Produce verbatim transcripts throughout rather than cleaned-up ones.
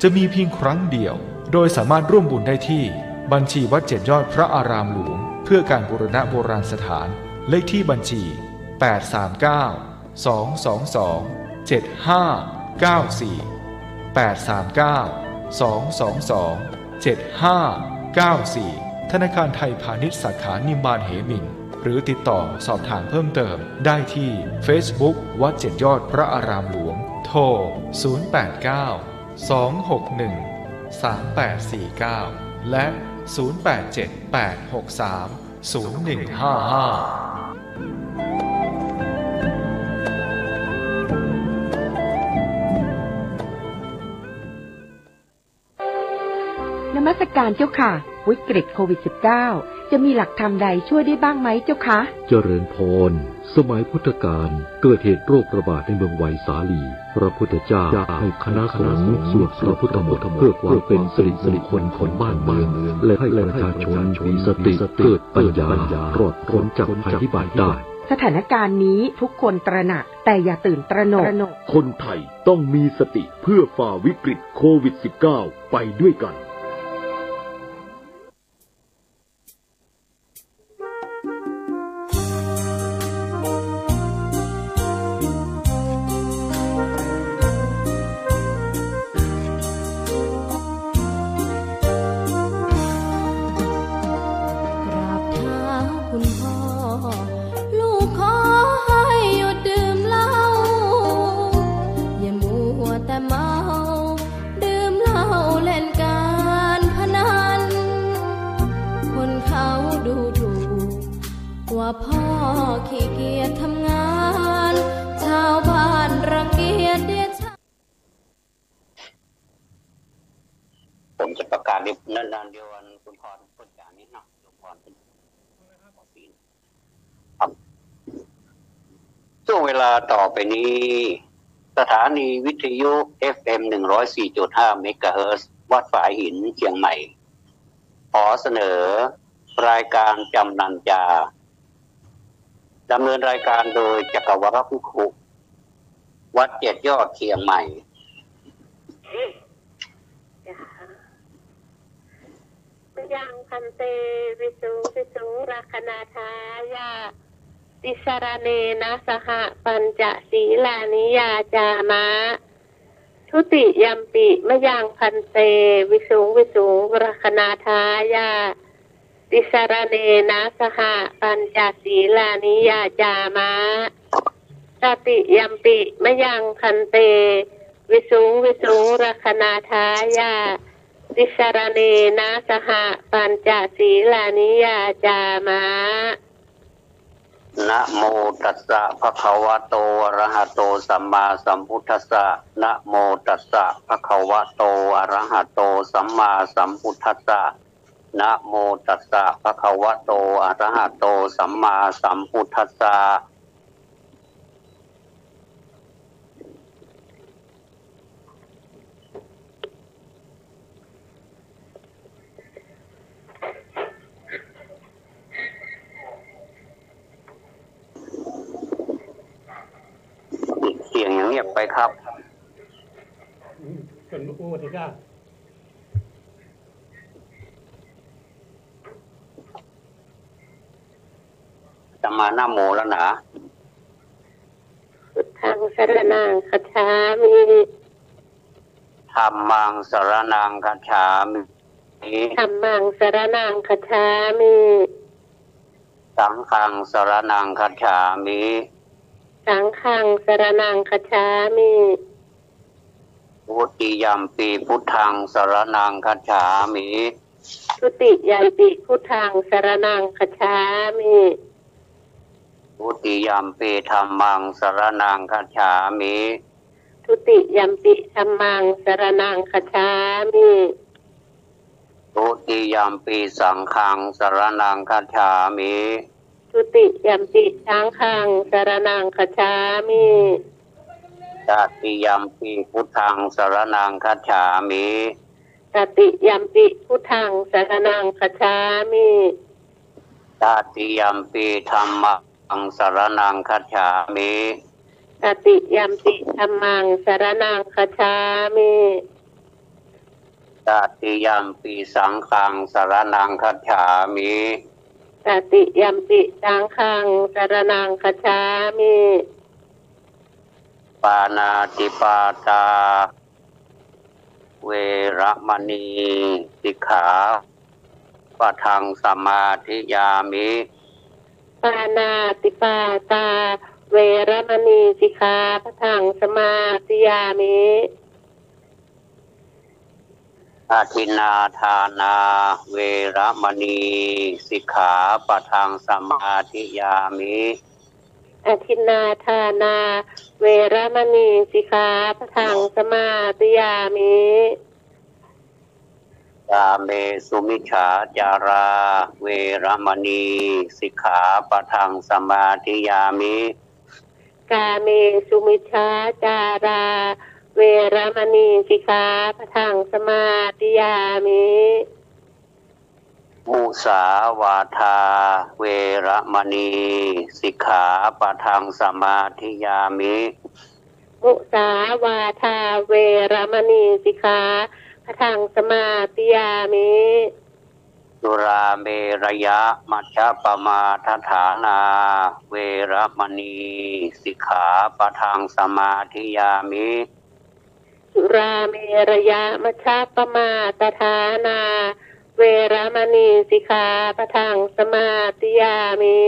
จะมีเพียงครั้งเดียว โดยสามารถร่วมบุญได้ที่บัญชีวัดเจ็ดยอดพระอารามหลวง เพื่อการบูรณะโบราณสถาน เลขที่บัญชี แปดสามเก้า สองสองสอง เจ็ดห้าเก้าสี่ แปดสามเก้า สองสองสอง เจ็ดห้าเก้าสี่ ธนาคารไทยพาณิชย์สาขานิมมานเหมิน หรือติดต่อสอบถามเพิ่มเติมได้ที่เฟซบุ๊กวัดเจ็ดยอดพระอารามหลวง โทร ศูนย์แปดเก้า สองหกหนึ่ง สามแปดสี่เก้า และ ศูนย์แปดเจ็ด แปดหกสาม ศูนย์หนึ่งห้าห้า นมัสการเจ้าค่ะ วิกฤตโควิด สิบเก้า จะมีหลักธรรมใดช่วยได้บ้างไหมเจ้าคะ เจริญพร สมัยพุทธกาลเกิดเหตุโรคระบาดในเมืองไวสาลี พระพุทธเจ้าให้คณะสงฆ์สวดพระพุทธมนต์เพื่อความเป็นสิริมงคลของบ้านเมือง และให้ประชาชนมีสติเกิดปัญญารอดพ้นจากภัยพิบัติได้ สถานการณ์นี้ทุกคนตระหนัก แต่อย่าตื่นตระหนก คนไทยต้องมีสติเพื่อฝ่าวิกฤตโควิด สิบเก้า ไปด้วยกัน กราบเท้าคุณพ่อ ลูกขอให้หยุดดื่มเหล้า อย่ามัวแต่เมา ดื่มเหล้าเล่นการพนัน คนเขาดูถูก ว่าพ่อขี้เกียจทำงาน ชาวบ้านรังเกียจเดียดฉัน ผมจะประกาศเดี๋ยวนานๆ เดี๋ยวคุณพรพูดจานี้เนาะ คุณพร ครับ ช่วงเวลาต่อไปนี้ สถานีวิทยุ เอฟเอ็ม หนึ่งร้อยสี่จุดห้า เมกะเฮิรตซ์ วัดฝายหิน เชียงใหม่ ขอเสนอรายการจำนันจา ดำเนินรายการโดยจักรวรรดิพุทธุ วัดเจ็ดยอด เชียงใหม่ มะยัง ภันเต วิสุง วิสุง รักขณาทายะ ติสรเณนะ สหะ ปัญจสีลานิ ยาจามะ ทุติยัมปิ มะยัง ภันเต วิสุง วิสุง รักขณาทายะ ติสรเณนะ สหะ ปัญจสีลานิ ยาจามะ ตติยัมปิ มะยัง ภันเต วิสุง วิสุง รักขณาทายะ ติสรเณนะ สหะ ปัญจสีลานิ ยาจามะ นะโมตัสสะ ภะคะวะโต อะระหะโต สัมมาสัมพุทธัสสะ นะโมตัสสะ ภะคะวะโต อะระหะโต สัมมาสัมพุทธัสสะ นะโมตัสสะ ภะคะวะโต อะระหะโต สัมมาสัมพุทธัสสะ เสียงยังเงียบไปครับ อืม เกิดมาอู้สิจ้า อาตมานะโมแล้วนะ พุทธัง สรณัง คัจฉามิ ธัมมัง สรณัง คัจฉามิ ธัมมัง สรณัง คัจฉามิ สังฆัง สรณัง คัจฉามิ สังฆัง สรณัง คัจฉามิ ทุติยัมปิ พุทธัง สรณัง คัจฉามิ ทุติยัมปิ พุทธัง สรณัง คัจฉามิ ทุติยัมปิ ธัมมัง สรณัง คัจฉามิ ทุติยัมปิ ธัมมัง สรณัง คัจฉามิ ทุติยัมปิ สังฆัง สรณัง คัจฉามิ ทุติยัมปิ สังฆัง สรณัง คัจฉามิ ตติยัมปิ พุทธัง สรณัง คัจฉามิ ตติยัมปิ พุทธัง สรณัง คัจฉามิ ตติยัมปิ ธัมมัง สรณัง คัจฉามิ ตติยัมปิ ธัมมัง สรณัง คัจฉามิ ตติยัมปิสังฆังสรณังคัจฉามิ ตติยัมปิสังฆังสรณังคัจฉามิ ปาณาติปาตา เวระมณี สิกขาปะทังสมาธิยามิ ปาณาติปาตา เวระมณี สิกขาปะทังสมาธิยามิ อทินนาทานา เวระมณี สิกขาปะทังสมาธิยามิ อทินนาทานา เวระมณี สิกขาปะทังสมาธิยามิ กาเมสุมิจฉาจารา เวระมณี สิกขาปะทังสมาธิยามิ กาเมสุมิจฉาจารา เวระมณี สิกขาปะทังสมาธิยามิ มุสาวาทา เวระมณี สิกขาปะทังสมาธิยามิ มุสาวาทา เวระมณี สิกขาปะทังสมาธิยามิ สุราเมรยะมัชฌปมาทฐานา เวระมณี สิกขาปะทังสมาธิยามิ สุราเมรยะมัชฌปมาทฐานา เวระมณี สิกขาปะทังสมาธิยามิ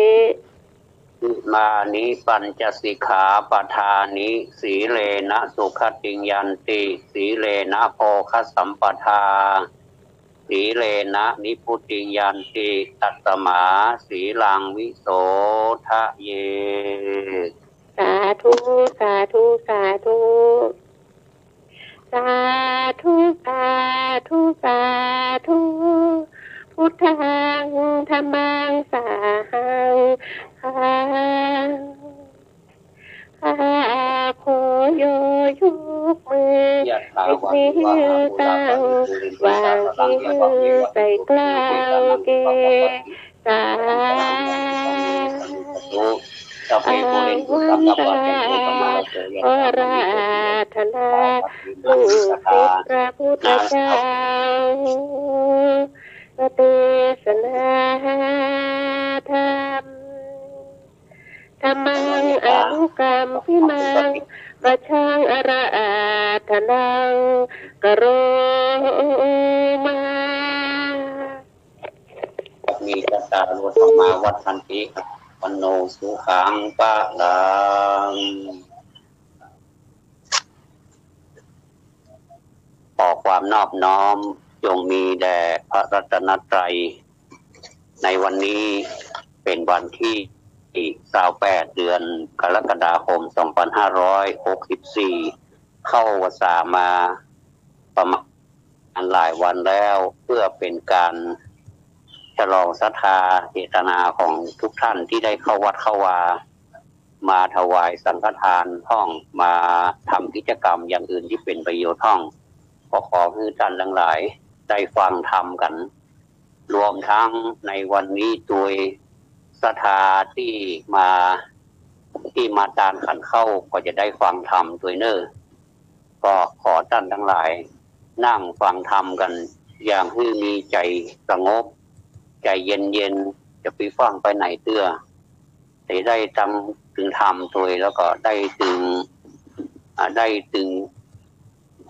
อิมานิปัญจสิกขาปะทานิ สีเลนะสุขติงยันติ สีเลนะโภคสัมปทา สีเลนะนิพพุติงยันติ ตัสมาสีลังวิโสทะเย สาธุ สาธุ สาธุ สาธุ สาธุ สาธุ พุทธัง ธัมมัง สังฆัง ข้าขอโยยกมือ ยะถา เอ็ด วา ริ ริ วา หา ปู รา ตั้ง ปะ ริ ปู เร วาง เตีย วะ ใส่ กลาง เก สา สัพเพ ปู เร ตุ สัง ก ปา จัน โต ปะ นา โส ยะ ถา อาราธนา ลูกศิษย์พระพุทธเจ้า เตสนาธรรม ธัมมัง อนุกัมปิมัง ปัจจัง อาราธนัง กะโรมา มี จัตตาโร ธัมมา วัฑฒันติ อายุ วัณโณ สุขัง พะลัง ขอความนอบน้อมจงมีแด่พระรัตนตรัย ในวันนี้เป๋นวันตี้ซาวแปด เดือนกรกฎาคม สองพันห้าร้อยหกสิบสี่ เข้าพรรษามาประมาณหลายวันแล้ว เพื่อเป๋นก๋านฉลองศรัทธาเจตนาของทุกท่านตี้ได้เข้าวัดเข้าวา มาถวายสังฆทานพ่อง มาทำกิจกรรมอย่างอื่นตี้เป๋นประโยชน์พ่อง ก็ขอหื้อต้านตังหลายได้ฟังธรรมกั๋น รวมทั้งในวันนี้ตวย ศรัทธาตี้มา ตี้มาตานขันข้าวก็จะได้ฟังธรรมตวยเน่อ ก็ขอต้านตังหลายนั่งฟังธรรมกั๋น อย่างหื้อมีใจ๋สงบ ใจ๋เย็นๆ จะไปฟั่งไปไหนเตื้อ จะได้ตึงธรรมตวย แล้วก็ได้ตึง อ่า ได้ตึง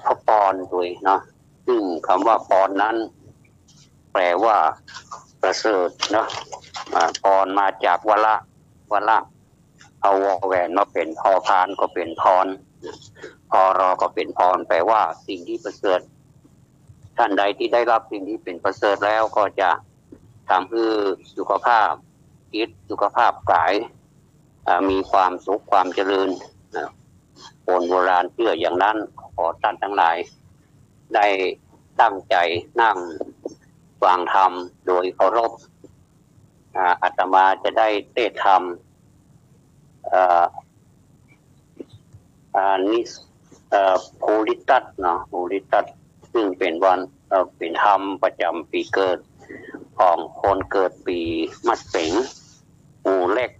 พระปอนตวยเนาะ ซึ่งคำว่าปอนนั้น แปลว่าประเสริฐเนาะ อ่า ปอนมาจากวละ วละ เอาวอแหวนมาเป๋นพอพานก็เป๋นพร พอรอก็เป๋นพร แปลว่าสิ่งที่ประเสริฐ ท่านใดที่ได้รับสิ่งที่เป๋นประเสริฐแล้วก็จะทำให้สุขภาพจิต สุขภาพกาย อ่า มีความสุขความเจริญนะ คนโบราณเชื่ออย่างนั้น ขอต้านตังหลายได้ตั้งใจ๋นั่งฟังธรรมโดยเคารพ อ่า อาตมาจะได้เตสน์ธรรม เอ่อ อ่า นิส เอ่อ ภูริทัตเนาะ ภูริทัต ซึ่งเป๋นวัน เอ่อ เป๋นธรรมประจ๋ำปี๋เกิดของคนเกิดปี๋มะเส็ง หมู่เล็ก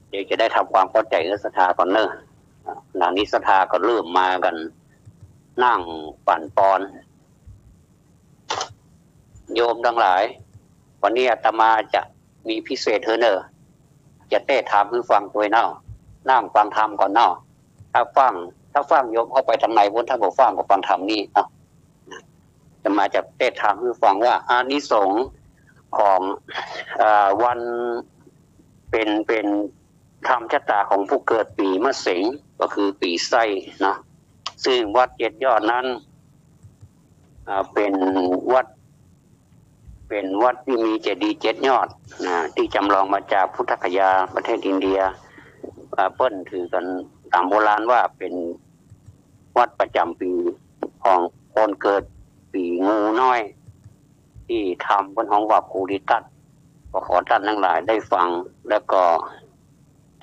เดี๋ยวจะได้ทำความเข้าใจ๋เอื้อศรัทธาก่อนเน่อ อ่า หลังนี้ศรัทธาก็เริ่มมากั๋น นั่งปั๋นปอน โยมตังหลาย วันนี้อาตมาจะมีพิเศษหื้อเน่อ จะเตสน์ธรรมหื้อฟังตวยเนาะ นั่งฟังธรรมก่อนเนาะ ถ้าฟั่ง ถ้าฟั่งโยมเข้าไปตางใน ถ้าบ่ฟั่งก็ฟังธรรมนี่เนาะ อาตมาจะเตสน์ธรรมหื้อฟังว่า อานิสงส์ของ เอ่อ วัน เป๋น เป๋นธรรมชะตาของผู้เกิดปี๋มะเสง ก็คือปี๋ไส้เนาะ ซึ่งวัดเจ็ดยอดนั้น อ่า เป๋นวัด เป๋นวัดตี้มีเจดีย์เจ็ดยอดนะ ตี้จ๋ำลองมาจากพุทธคยาประเทศอินเดีย อ่า เปิ้นถือกั๋นต๋ามโบราณว่าเป๋นวัดประจ๋ำปี๋ของคนเกิดปี๋งูน้อย ตี้ธรรมเปิ้นฮ้องว่าภูริทัต ก็ขอต้านตังหลายได้ฟัง แล้วก็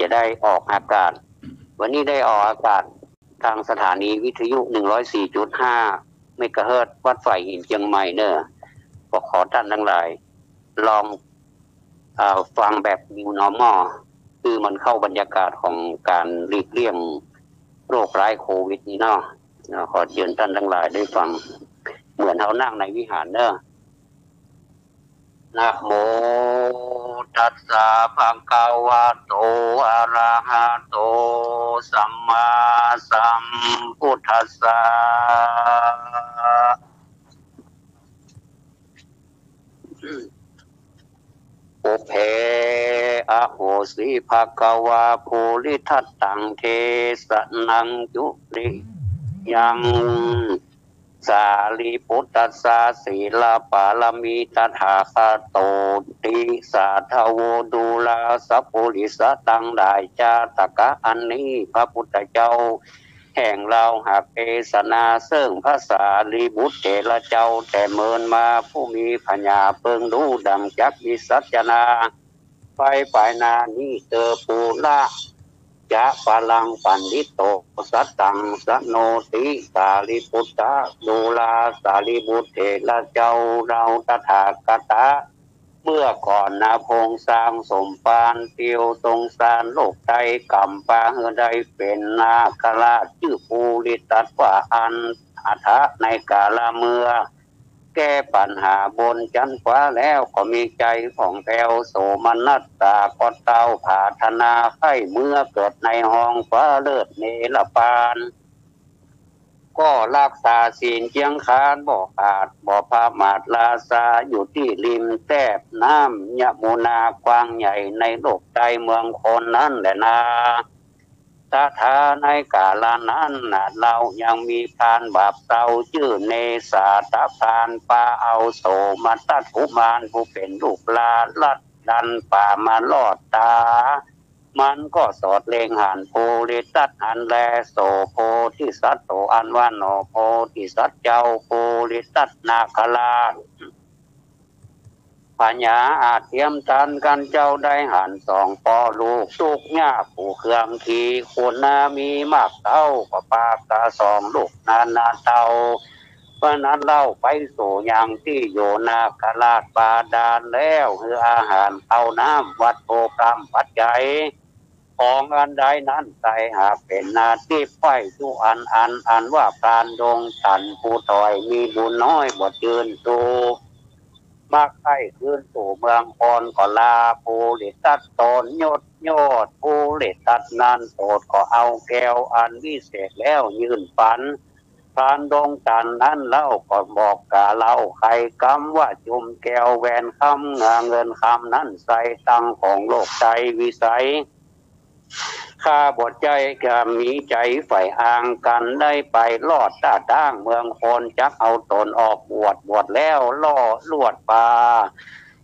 จะได้ออกอากาศ วันนี้ได้ออกอากาศ ตางสถานีวิทยุ หนึ่งร้อยสี่จุดห้า เมกะเฮิรตซ์ วัดฝายหินเจียงใหม่เน่อ ก็ขอต้านตังหลาย ลอง เอ่อ ฟังแบบ new normal คือมันเข้าบรรยากาศของก๋านหลีกเลี่ยงโรคร้ายโควิดนี่เนาะ เนาะ ขอเจิญต้านตังหลายได้ฟัง เหมือนเฮานั่งในวิหารเน่อ นะโมตัสสะ ภะคะวะโต อะระหะโต สัมมาสัมพุทธัสสะ ปุพเพ อะโหสิ ภะคะวา ภูริทัตตัง เตสะนัง จุติยัม สารีปุตตัสสะ สีลปารมี ตถาคโตติ สาธโว ดูราสัปปุริสะตังหลาย จาตกะอันนี้ พระพุทธเจ้าแห่งเฮาหากเตสนาเซิ่งพระสารีบุตรเถระเจ้าแต่เมินมา ผู้มีผญาเปิงฮู้ดั่งจักวิสัชนา ไปปายหน้านี้เตอ ปุระ จะปะรัง ปัณฑิโต สัตตัง สะโนติ สารีปุตตะ ดูราสารีบุตรเถระเจ้า เฮาตถาคตะ เมื่อก่อนนาพงสร้างสมภารเตียวสงสารโลกไตร ก๋ำปาหื้อได้เป๋นนาคราช จื้อภูริทัตว่าอัน อัฏฐะในกาละเมื่อ แก้ปัญหาบนจั๊นฟ้าแล้ว ก็มีใจ๋ผ่องแผ้วโสมนัสสา ก็เต้าผาถนาใค่เมื่อเกิดในห้องฟ้าเลิศเนรปาน ก็ฮักษาศีลเจียงคานบ่ขาดบ่ประมาท ราชาอยู่ตี้ริมแต๊บน้ำยมุนากว้างใหญ่ ในโลกไตรเมืองคนนั้นแหละนา ตถาในกาละนั้นนา เฮายังมีพรานบาปเศร้า จื้อเนสาทะพราน ปาเอาโสมนัสกุมาร ผู้เป๋นลูกหลานรัตดันป่ามารอดต๋า มันก็สอดเล็งหันภูริทัตหั้นแล โส โพธิสัตโต อันว่าหนอ โพธิสัตว์เจ้า ภูริทัตนาคราช ผญาอาจเตียมตัน กันเจ้าได้หันสองป้อลูก ตุ๊กยากผู้เคืองขี คนนามีมากเต้า ก็ปากตาสองลูกนานาเต้า เพราะนั้นเฮาไปสู่ยังตี้อยู่นาคราชบาดาลแล้ว หื้ออาหารข้าวน้ำ วัตถุกรรมปัจจัย ของอันใดนั้นไตร่หากเป๋นนาทิพย์ ไหว้จุอันอัน อันว่าพรานดงตันผู้ถอย มีบุญน้อยบ่จืนสู่ มักใค่คืนสู่เมืองคน ก็ลาภูริทัตตนยศยอด ภูริทัตนั้นโสดก็เอาแก้วอันวิเศษแล้วยื่นปัน พรานดงตันนั้นเฮาก็บอกกาเฮา ใค่กำว่าจุ่มแก้วแหวนคำ เงาเงินคำนั้นใส่ ตังของโลกไตรวิสัย ข้าบ่ใจ้ก็มีใจ๋ใฝ่อ้าง กันได้ไปรอดต้าต๊างเมืองคน จักเอาต๋นออกบวช บวชแล้วล่อลวดป่า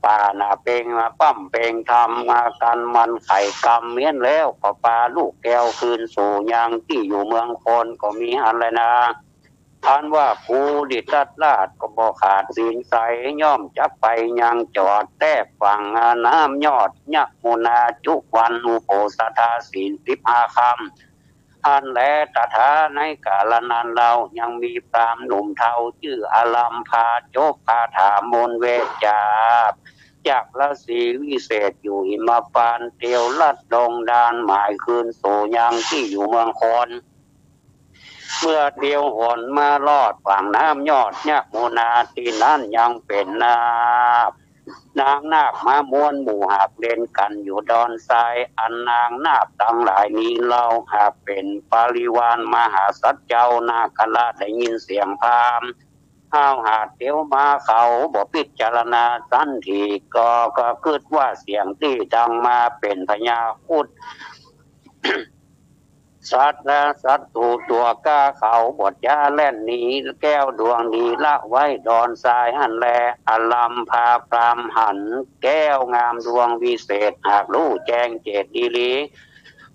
ป่าหน้าเป่งมาป้ำเป่งธรรมมา กันมันไขกรรมเมี้ยนแล้ว ก็ปาลูกแก้วคืนสู่ยังตี้อยู่เมืองคน ก็มีอันแลนา อันว่าภูริทัตราชก็บ่ขาดศีลใส ย่อมจักไปยังจอดแต๊บฝั่งน้ำยอดยมุนา จุวันอุโปสถาศีลสิบห้าค่ำ อันแล ตถาในกาละนั้นเฮายังมีพราหมณ์หนุ่มเฒ่า จื้ออารัมภา จบคาถามนต์เวชจา จักรศรีวิเศษอยู่หิมพานต์ เตียวลัดดงดานหมายคืนสู่ยังตี้อยู่เมืองคน เมื่อเตียวหนมารอดฝั่งน้ำยอดยมุนา ตี้นั้นยังเป๋นนาค นางนาคมาม้วนหมู่หากเล่นกั๋นอยู่ดอนทราย อันนางนาคตังหลายนี้เล่าหากเป๋นปริวารมหาสัตว์เจ้านาคราช ได้ยินเสียงพราหมณ์ห้าวหาดเตียวมา เขาบ่พิจารณาสันที ก็ ก็กึ๊ดว่าเสียงตี้ดังมาเป๋นพญาครุฑ สัตว์และศัตรูตั๋วก้า เขาบ่จะแล่นหนีแก้วดวงดีละไว้ดอนทรายหั้นแล อลัมพาพราหมณ์หันแก้วงามดวงวิเศษ หากฮู้แจ้งเจตอีหลี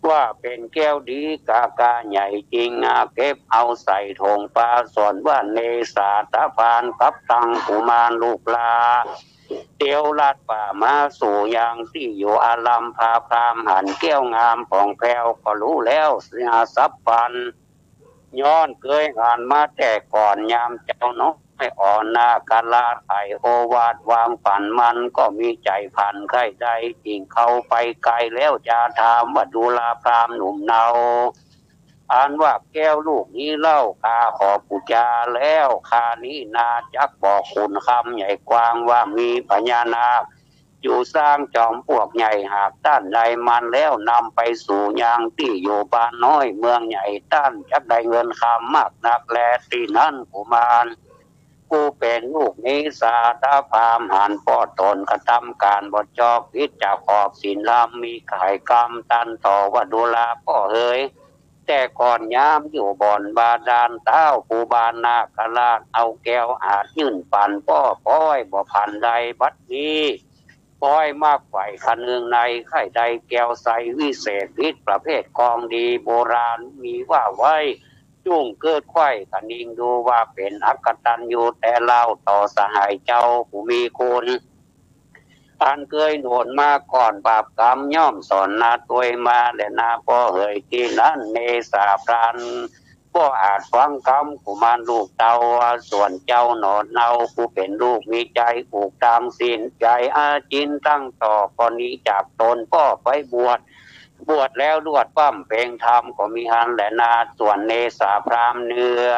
ว่าเป๋นแก้วดีกา กาใหญ่จริง เก็บเอาใส่ถงปา สอนว่าเนสาตะพานกับตังกุมารลูกหล้า เตียวลัดป่ามาสู่ยังตี้อยู่ อลัมพาพราหมณ์หันแก้วงามผ่องแผ้ว ก็ฮู้แล้วสัพพัญ ย้อนเกยหันมาแต่ก่อน ยามเจ้าน้อยอ่อนนาคราช ไขโอวาทวางฝัน มันก็มีใจ๋ฝันใค่ได้ จึงเข้าไปใก้แล้วจะถามว่า ดูราพราหมณ์หนุ่มเนา อันว่าแก้วลูกนี้เล่า ข้าขอปู๋จาแล้ว ครานี้นาจักบอกคุณคำใหญ่กว้าง ว่ามีพญานาคอยู่สร้างจ๋อมปวกใหญ่ หากต้านได้มันแล้วนำไปสู่ยังตี้อยู่บ้านน้อยเมืองใหญ่ ต้านจักได้เงินคำมากนักแล ตี้นั้นกุมาร ผู้เป๋นลูกเนสาตะพราหมณ์หันป้อต๋นกระทำก๋านบ่จอก ผิดจากขอบศีลธรรม มีก๋ายกรรมตรัสต่อว่า ดูราป้อเหย แต่ก่อนยามอยู่บ่อนบาดาล ต้าวภูบาลนาคราชเอาแก้วอาชญ์ยื่นปั๋นป้อ ป้อยบ่ผันได้ บัดนี้ป้อยมากใฝ่คะนึงใน ใค่ได้แก้วใสวิเศษ ผิดประเภทของดีโบราณมีว่าไว้ จุ่งเกิดใค่คะนึงดู ว่าเป๋นอักตัญญูแต่เล่าต่อสหายเจ้าผู้มีคุณ อันเกยหนุนมาก่อน บาปกรรมย่อมสอนนาตวยมาแลนาป้อเหย ตี้นั้นเนสาพรานบ่อาจฟังกำกุมารลูกเต้า ส่วนเจ้าหนอเนาผู้เป๋นลูกมีใจ๋ผูกตางศีล ใจ๋อาจิณตั้งต่อ ก็หนีจากต๋นป้อไปบวช บวชแล้วลวดบำเพ็งธรรมก็มีหั้นแลนา ส่วนเนสาพรานเนื้อ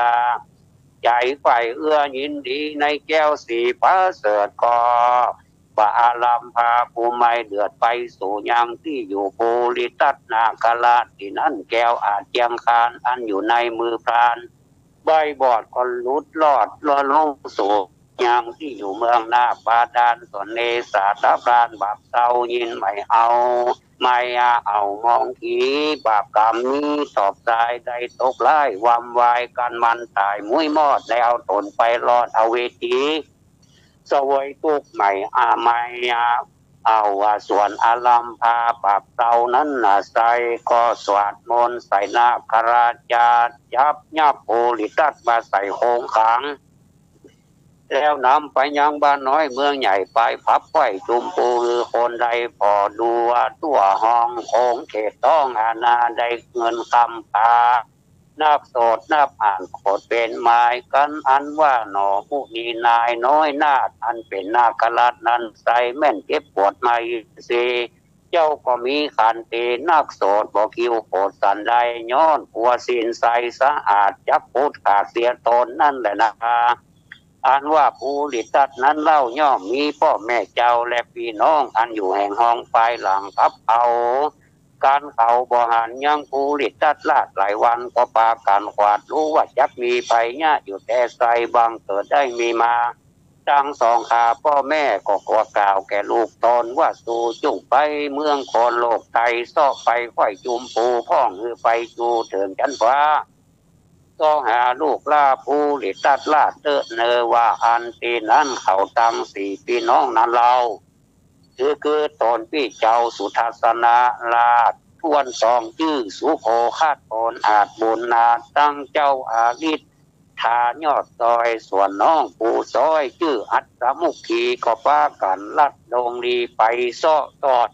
ใจ๋ใฝ่เอื้อยินดีในแก้วสีประเสริฐ ก็บ่อาลัมพาผู้ใหม่เดือดไปสู่ยังตี้อยู่ภูริทัตนาคราช ตี้นั้นแก้วอาชญ์เจียงคานอันอยู่ในมือพรานใบ้บอดก็หลุดลอดล่วงลงสู่ยังตี้อยู่เมืองนาคบาดาล ส่วนเนสาตะพรานบาปเศร้ายินไม่เอา ไม่เอามองผี บาปกรรมมีตอบต๋าย ได้ตกร้ายวำวายกั๋นมันต๋ายมุ้ยมอด ได้เอาต๋นไปลอดอเวจี เสวยตุ๊กข์ไม่อา ไม่อา เอาว่าส่วนอาลัมพาบาปเศร้านั้นนาใส ก็สวดมนต์ใส่นาคราชา จับยับภูริทัตมาใส่โขงขัง แล้วนำไปยังบ้านน้อยเมืองใหญ่ ไปผับไหว้จุมปู คือคนใดผ่อดูทั่วห้องโขงเขตต้องอาณา ได้เงินคำพา นักโสดนับอ่านโขดเป๋นหมายกั๋น อันว่าหนอมุนีนายน้อยนาถ อันเป๋นนาคราชนั้นไซร้แม่นเจ็บปวดมาอินทรีย์ เจ้าก็มีขันตินักโสดบ่คิวโขดสันใด ย้อนกลัวศีลใสสะอาด จักพูดขาดเสียตนนั้นแลนา อันว่าภูริทัตนั้นเล่าย่อมมีป้อแม่เจ้าและปี้น้อง อันอยู่แห่งห้องภายหลังกับเขา กั๋นเขาบ่หันยังภูริทัตราชหลายวัน ก็ปากั๋นขวาดฮู้ว่าจักมีภัยยะอยู่แต่ไส บังเกิดได้มีมาตังสองข้าป้อแม่ ก็กลัวกล่าวแก่ลูกต๋นว่า สูจุ่งไปเมืองคนโลกไตเซาะ ไปไขว้จุมปูพ่อง หื้อไปจู๋เถิงจั๊นฟ้า เซาะหาลูกหล้าภูริทัตราชเต๊อะเนอ ว่าอั้น ตี้นั้นเขาตังสี่ปี้น้องนั้นเล่า คือ คือต๋นปี้เจ้าสุทัศนราช ถ้วนสองจื้อสุโขคัต ต๋นอาจบุญนาถ ตังเจ้าอาริษฐายอดซอย ส่วนน้องผู้ซ้อยจื้ออัสสมุขี ก็ปากั๋นลัดดงลีไปเซาะตอด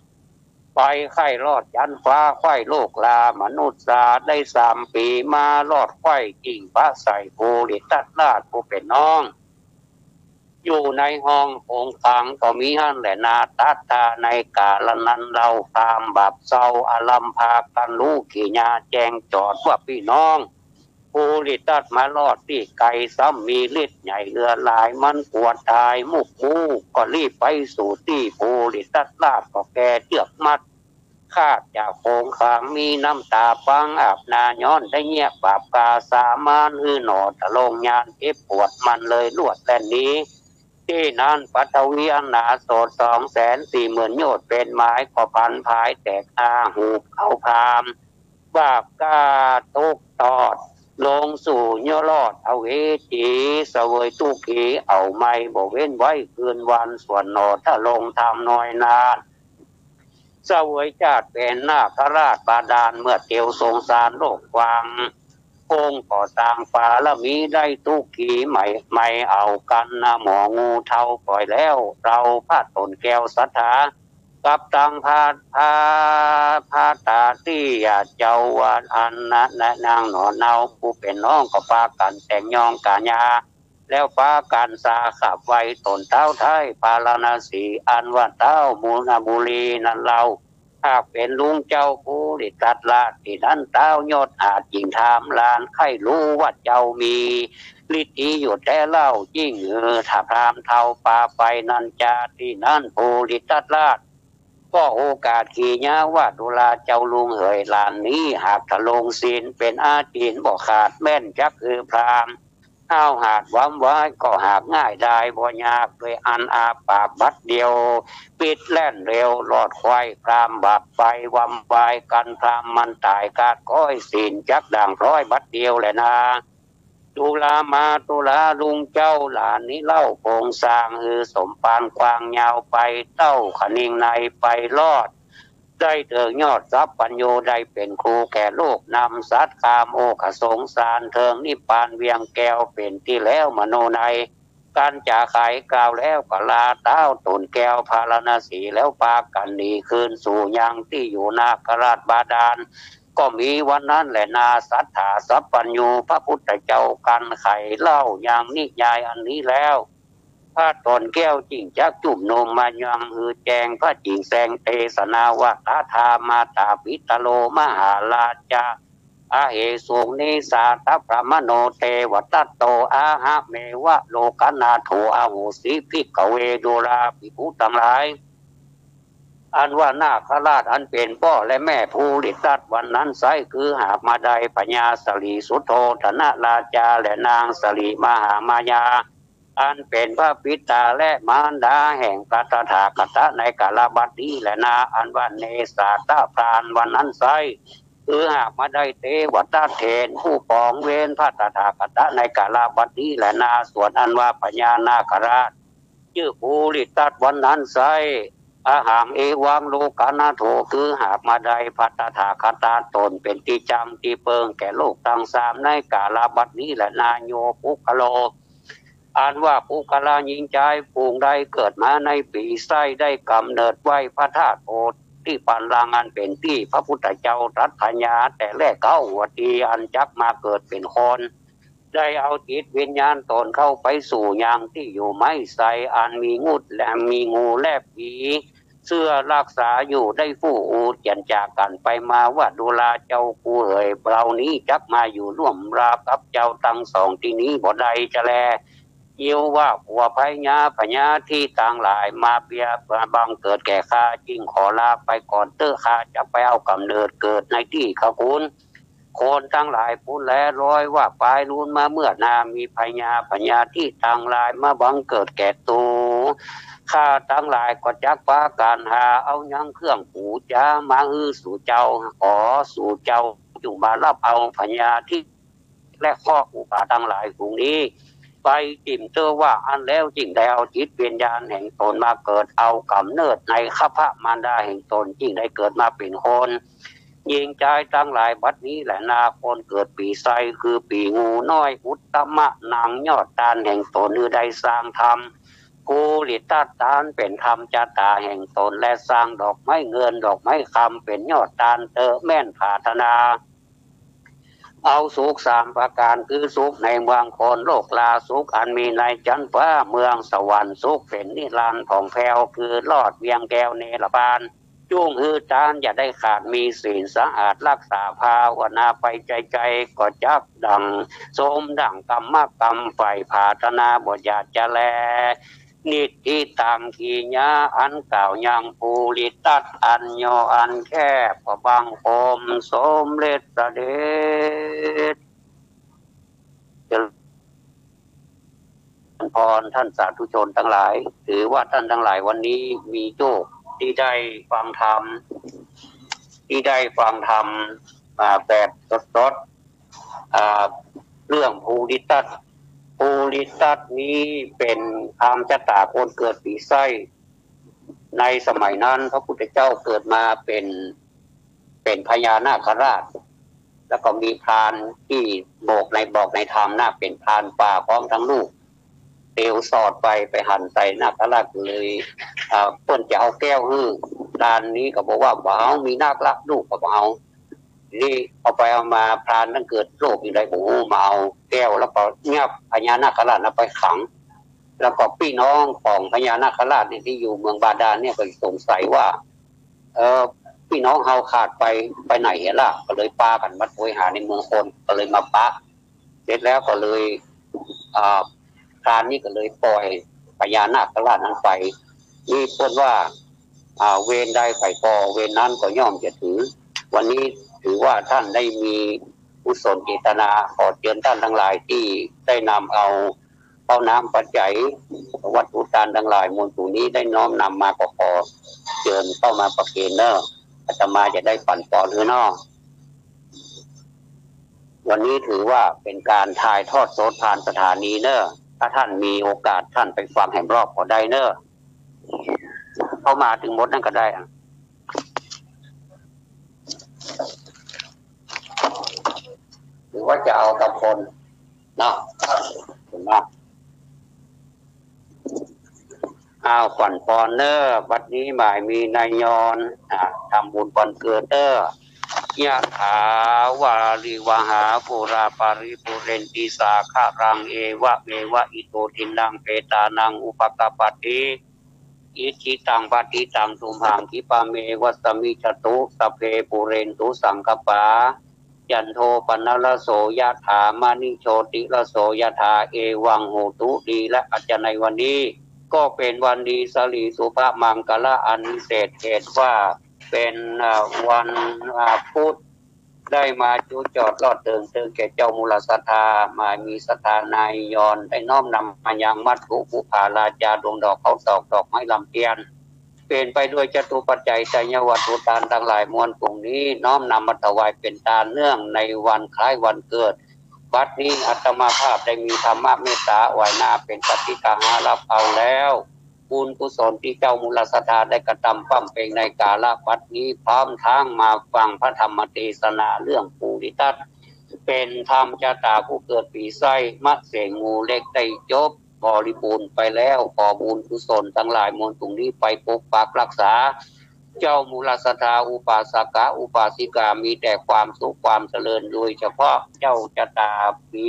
ไปใค่ลอดจั๊นฟ้า ไขว้โลกหล้ามนุษย์สาได้สามปี๋ มารอดไขว้จิ่งปะใส่ภูริทัตราชผู้เป๋นน้อง อยู่ในห้องโขงขังก็มีหั้นแลนา ตัดถ้าในกาละนั้นเล่า พราหมณ์บาปเศร้าอาลัมพากั๋นฮู้ขีญาแจ้งจอดว่า ปี้น้อง ภูริทัตมารอดตี้ไกล ซ้ำมีฤทธิ์ใหญ่เหลือหลาย มันกั๋วต๋ายมุกมู ก็รีบไปสู่ตี้ภูริทัตราช ก็แก่เจื้อกมัด ข้าจากโขงคาม มีน้ำต๋าปังอาบหน้า ย้อนได้เยียะบาปก๋าสามาน หื้อหน่อทะลงยานเจ็บปวด มันเลยลวดแล่นหนี ตี้นั้นปฐวีอันหนาโสด สองแสนสี่หมื่นโยชน์เป๋นหมาย ก็ผันผายแตกอา หูบเข้าพราม บาปก๋าทุกข์ตอด ลงสู่ยอดอเวจี เสวยทุกขีเอาไม่ บ่เว้นไว้คืนวัน ส่วนหน่อทะลงธรรมน้อยนา เสวยจาติเป๋นนาคราชบาดาล เมื่อเตียวสงสารโลกกว้าง องค์ก่อสร้างบารมี ได้ทุกขีไม่ ไม่เอากั๋นนะ หมองูเฒ่าปล่อยแล้ว เฮาพระต๋นแก้วศรัทธา กับตังพระ พระ พระตาตี้เจ้าว่าอั้นนะ นางหน่อเนาผู้เป๋นน้อง ก็ปากั๋นแต่งยองกัญญา แล้วปากั๋นสาขับไหว้ต๋นเต๊าไท้พาราณสี อันว่าเต๊ามูลบุรีนั้นเล่า หากเป๋นลุงเจ้าภูริทัตราช ตี้นั้นเต๊ายอดอาจยิ่งถามหลาน ใค่ฮู้ว่าเจ้ามีฤทธิ์ดีอยู่แต๊เล่า ยิ่งหื้อถ้าพราหมณ์เฒ่าปาไปนั้นจา ตี้นั้นภูริทัตราช ก็โอกาสขีญาว่า ดูราเจ้าลุงเหย หลานนี้หากทะลงศีล เป๋นอาจิณบ่ขาดแม้น จักหื้อพราหมณ์ห้าวหาดวำวาย ก็หากง่ายดายบ่ยาก ด้วยอันอาปากบัดเดียว ปิดแล่นเร็ว รอดไขว่พราหมณ์บาปไป วำวายกั๋นพราหมณ์มันต๋าย กาดก้อยศีลจักด่างพร้อยบัดเดียวแลนา ดูรามาดูราลุงเจ้า หลานนี้เล่าโผงสร้าง หื้อสมภารกว้างยาวไป เต้าขนิงในไปรอด ได้เถิงยอดสัพพัญญู ได้เป๋นครูแก่โลก นำสัตว์ข้ามโอคะสงสาร เถิงนิพพานเวียงแก้ว เป๋นตี้แล้วมโนในย กั๋นจาไขกล่าวแล้ว ก็ลาเต๊าต๋นแก้วพาราณสี แล้วปากั๋นหนีคืนสู่ยังตี้อยู่นาคราชบาดาล ก็มีวันนั้นแลนา สัตถาสัพพัญญูพระพุทธเจ้า กั๋นไขเล่ายังนิยายอันนี้แล้ว พระต๋นแก้วจึ่งจักจุ่มนุมมายัง หื้อแจ้งพระจิ่งแสดงเตสนาว่า ตถามาตาปิตโรมหาราชา อเหสุง นิสสาตพรหมโณ เตวทัตโต อะหะเมวะ โลกนาโถ อโหสิ ภิกขเว ดูราภิกขุตังหลาย อันว่านาคราชอันเป๋นป้อและแม่ภูริทัตวันนั้นไซร้ คือหากมาได้พญาสริสุโธธนราชา และนางสริมหามายา อันเป๋นพระบิดาและมารดาแห่งพระตถาคตในกาลบัดนี้แลนา อันว่าเนสสาตพรานวันนั้นไซร้ คือหากมาได้เตวทัตเถรผู้ปองเว้นพระตถาคตในกาลบัดนี้แลนา ส่วนอันว่าพญานาคราชจื้อภูริทัตวันนั้นไซร้ อะหัง เอวัง โลกนาโถ คือหากมาได้พระตถาคตต๋นเป๋นตี้จำตี้เปิงแก่โลกตังสามในกาลบัดนี้แลนา โย ปุคคโล อันว่าปุคคละหญิงจายผู้ใดเกิดมาในปี๋ไส้ ได้ก๋ำเนิดไหว้พระธาตุโพธิปัลลังก์ อันเป๋นตี้พระพุทธเจ้าตรัสพยาแต่แรกเก๊าหัวตี้ อันจักมาเกิดเป๋นคน ได้เอาจิตวิญญาณต๋นเข้าไปสู่ยังตี้อยู่ไม้ไซร้ อันมีงูและ มีงูและผีเสื้อรักษาอยู่ ได้ฟู่อู้เจียรจากั๋นไปมาว่า ดูราเจ้ากูเหย เฮานี้จักมาอยู่ร่วมรากับเจ้าตังสองตี้นี้บ่ได้จะแล ยิวว่ากั๋วพญา พญาธิตังหลายมาเบียดบังเกิดแก่ข้า จึงขอลาไปก่อนเต๊อะ ข้าจะไปเอาก๋ำเนิดเกิดในตี้ขะคุณ คนตังหลายปู้นแล ร้อยว่าปายลูนมาเมื่อนา มีพญา พญาธิตังหลายมาบังเกิดแก่ตั๋ว ข้าตังหลายก็จักปากั๋นหาเอายังเครื่องปู๋จามาหื้อสู่เจ้า ขอสู่เจ้าจุ่งมาฮับเอาพญาธิ และเคราะห์อุบาทตังหลายฝูงนี้ ไปจิ่มเต๊อะว่าอั้นแล้ว จึ่งได้เอาจิตวิญญาณแห่งต๋นมาเกิดเอาก๋ำเนิดในครรภ์มารดาแห่งต๋น จึ่งได้เกิดมาเป๋นคน หญิงจายตังหลายบัดนี้แลนา คนเกิดปี๋ไส้คือปี๋งูน้อย อุตตมะนัง ยอดตานแห่งต๋น หื้อได้สร้างธรรม ภูริทัตตานเป๋นธรรมจาตาแห่งต๋น และสร้างดอกไม้เงินดอกไม้คำเป๋นยอดตานเต๊อะ แม่นผาถนา เอาสุขสามประก๋าน คือสุขในเมืองคน โลกลาสุขอันมีในจั๊นฟ้า เมืองสวรรค์สุขเป๋นนิรันดร์ผ่องแผ้ว คือรอดเวียงแก้วเนรภาน จุ่งหื้อตานอย่าได้ขาด มีศีลสะอาด ฮักษาภาวนาไป ใจ๋ๆ ก็จักดั่ง สมดั่งกรรมกำใฝ่ ผาถนาบ่อยากจะแล นิทธิตัง กิริยาอันกล่าวยัง ภูริตัส อันย่ออันแคบ ก็บังคมสมเร็จเสด็จ เจริญพรท่านสาธุชนตังหลาย ถือว่าท่านตังหลายวันนี้มีโชคที่ได้ฟังธรรม ที่ได้ฟังธรรม อ่า แบบสดๆ อ่า เรื่องภูริตัส ภูริตัสนี้เป๋นธรรมชะตาคนเกิดปีไส้ ในสมัยนั้นพระพุทธเจ้าเกิดมาเป๋น เป๋นพญานาคราช แล้วก็มีพรานตี้บอกใน บอกในธรรมนะ เป๋นพรานป่าพร้อมตึงลูก เตียวสอดไป ไปหันใส่นาคราชเลย อ่า เปิ้นจะเอาแก้วหื้อ พรานนี้ก็บอกว่า บ่เอา มีนาคราชลูก ก็บ่เอา นี่เอาไปเอามา พรานนั้นเกิดโลภอย่างใดบ่ฮู้ มาเอาแก้ว แล้วก็ยับพญานาคราชนั้นไปขัง แล้วก็ปี้น้องของพญานาคราชเนี่ยตี้อยู่เมืองบาดาลเนี่ยก็สงสัยว่า เออ ปี้น้องเฮาขาดไป ไปไหนเหียล่ะ ก็เลยปากั๋นมาโตยหาในเมืองคน ก็เลยมาปะ เสร็จแล้วก็เลย อ่า พรานนี้ก็เลยป่อยพญานาคราชนั้นไป นี่เปิ้นว่า อ่า เวรใดใผก่อ เวรนั้นก็ย่อมจะถึง วันนี้ถือว่าท่านได้มีกุศลเจตนา ขอเจิญท่านตังหลายตี้ได้นำเอาข้าวน้ำปัจจัย วัตถุตานตังหลายมวลสูงนี้ได้น้อมนำมา ก็ขอเจิญเข้ามาประเคนเน่อ อาตมาจะได้ปั๋นปอนหื้อเนาะ วันนี้ถือว่าเป๋นก๋านถ่ายทอดสดผ่านสถานีเน่อ ถ้าท่านมีโอกาสท่านไปฟังแหมรอบก็ได้เน่อ เข้ามาตึงหมดนั้นก็ได้อะ หรือว่าจะเอาตะคนเนาะ เห็นไหม อ้าว ปั๋นปอนเน่อ บัดนี้หมายมีนายยอน อ่า ทำบุญวันเกิดเน่อ ยะถาวาริวหาปูราปาริปูเรนติสาคะรัง เอวะเมวะอิโตทินนังเปตานังอุปกัปปติ อิจฉิตังปัตถิตังตุมหัง ขิปะเมวะสมมิจจตุ สัพเพปูเรนตุสังกัปปา จันโทปนรสโสยะถา มะณิโชติรสโสยะถา เอวังโหตุ ดีและอาจจะในวันนี้ ก็เป๋นวันดีสะหลีสุภะมังคละอันวิเศษ เหตุว่าเป๋น อ่า วัน อ่า พุธ ได้มาจุจอดรอดเติง เติงแก่เจ้ามูลศรัทธา หมายมีศรัทธานายยอน ได้น้อมนำมายังมัตถุปุพพาราจา ดวงดอกข้าวตอก ดอกไม้ลำเตียน เป๋นไปด้วยจตุปัจจัยไตรยวัตถุตานตังหลายมวลฝูงนี้ น้อมนำมาถวายเป๋นตานเนื่องในวันคล้ายวันเกิด บัดนี้อาตมาภาพได้มีธรรมเมตตาไหว้หน้าเป๋นปาฏิกาหารับเอาแล้ว บุญกุศลตี้เจ้ามูลศรัทธาได้กระทำบำเพ็ญในกาละบัดนี้ พร้อมทั้งมาฟังพระธรรมเตสนาเรื่องภูริทัต เป๋นธรรมชะตาผู้เกิดปีไส้ มะเสงหมู่เล็กได้จบ บริบูรณ์ไปแล้ว ขอบุญกุศลตังหลายมวลฝูงนี้ไปปกปักรักษา เจ้ามูลศรัทธาอุปาสกะอุปาสิกา มีแต่ความสุขความเจริญ โดยเฉพาะเจ้าชะตาปี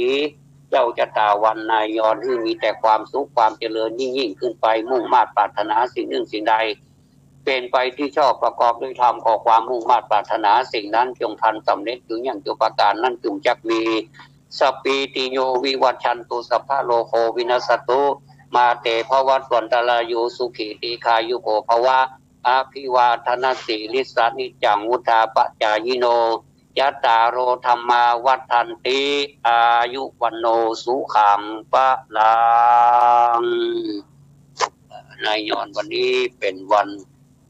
เจ้าชะตาวันนายยอน หื้อมีแต่ความสุขความเจริญยิ่งๆ ขึ้นไป มุ่งมาดปรารถนาสิ่งนึ่งสิ่งใด เป๋นไปตี้ชอบประกอบด้วยธรรม ขอความมุ่งมาดปรารถนาสิ่งนั้นจงพลันสำเร็จ อยู่อย่างจุประการนั้นจุงจักมี สัพพีติโยวิวัชชันตุ สัพพะโรโควินัสสตุ มาเตภวัตวันตราโย สุขีตีฆายุโกภวะ อภิวาทนสีลิสสะนิจจังวุฑาปจายิโน จัตตาโรธัมมาวัฑฒันติ อายุวัณโณสุขังพลัง นายยอนวันนี้เป๋นวัน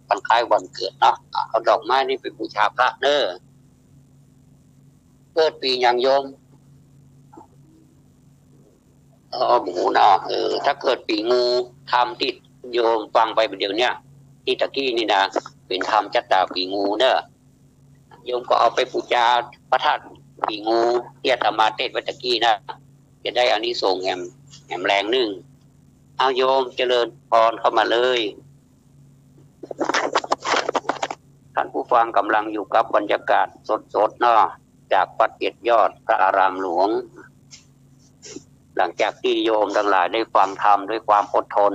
วันคล้ายวันเกิดเนาะ เอาดอกไม้นี่ไปบูชาพระเน่อ เกิดปี๋หยังโยม เออ หมูเนาะ เออ ถ้าเกิดปี๋งู ธรรมตี้โยมฟังไปเดี๋ยวเนี้ย ตี้ตะกี้นี่นะ เป๋นธรรมชะตาปี๋งูเน่อ โยมก็เอาไปบูชาพระธาตุปี๋งูตี้อาตมาเตศน์ไว้ตะกี้นะ จะได้อานิสงส์แหม แหมแรงนึ่ง เอาโยมเจริญพรเข้ามาเลย ท่านผู้ฟังกำลังอยู่กับบรรยากาศสดๆ เนาะ จากวัดเจ็ดยอดพระอารามหลวง หลังจากตี้โยมตังหลายได้ฟังธรรมด้วยความอดทน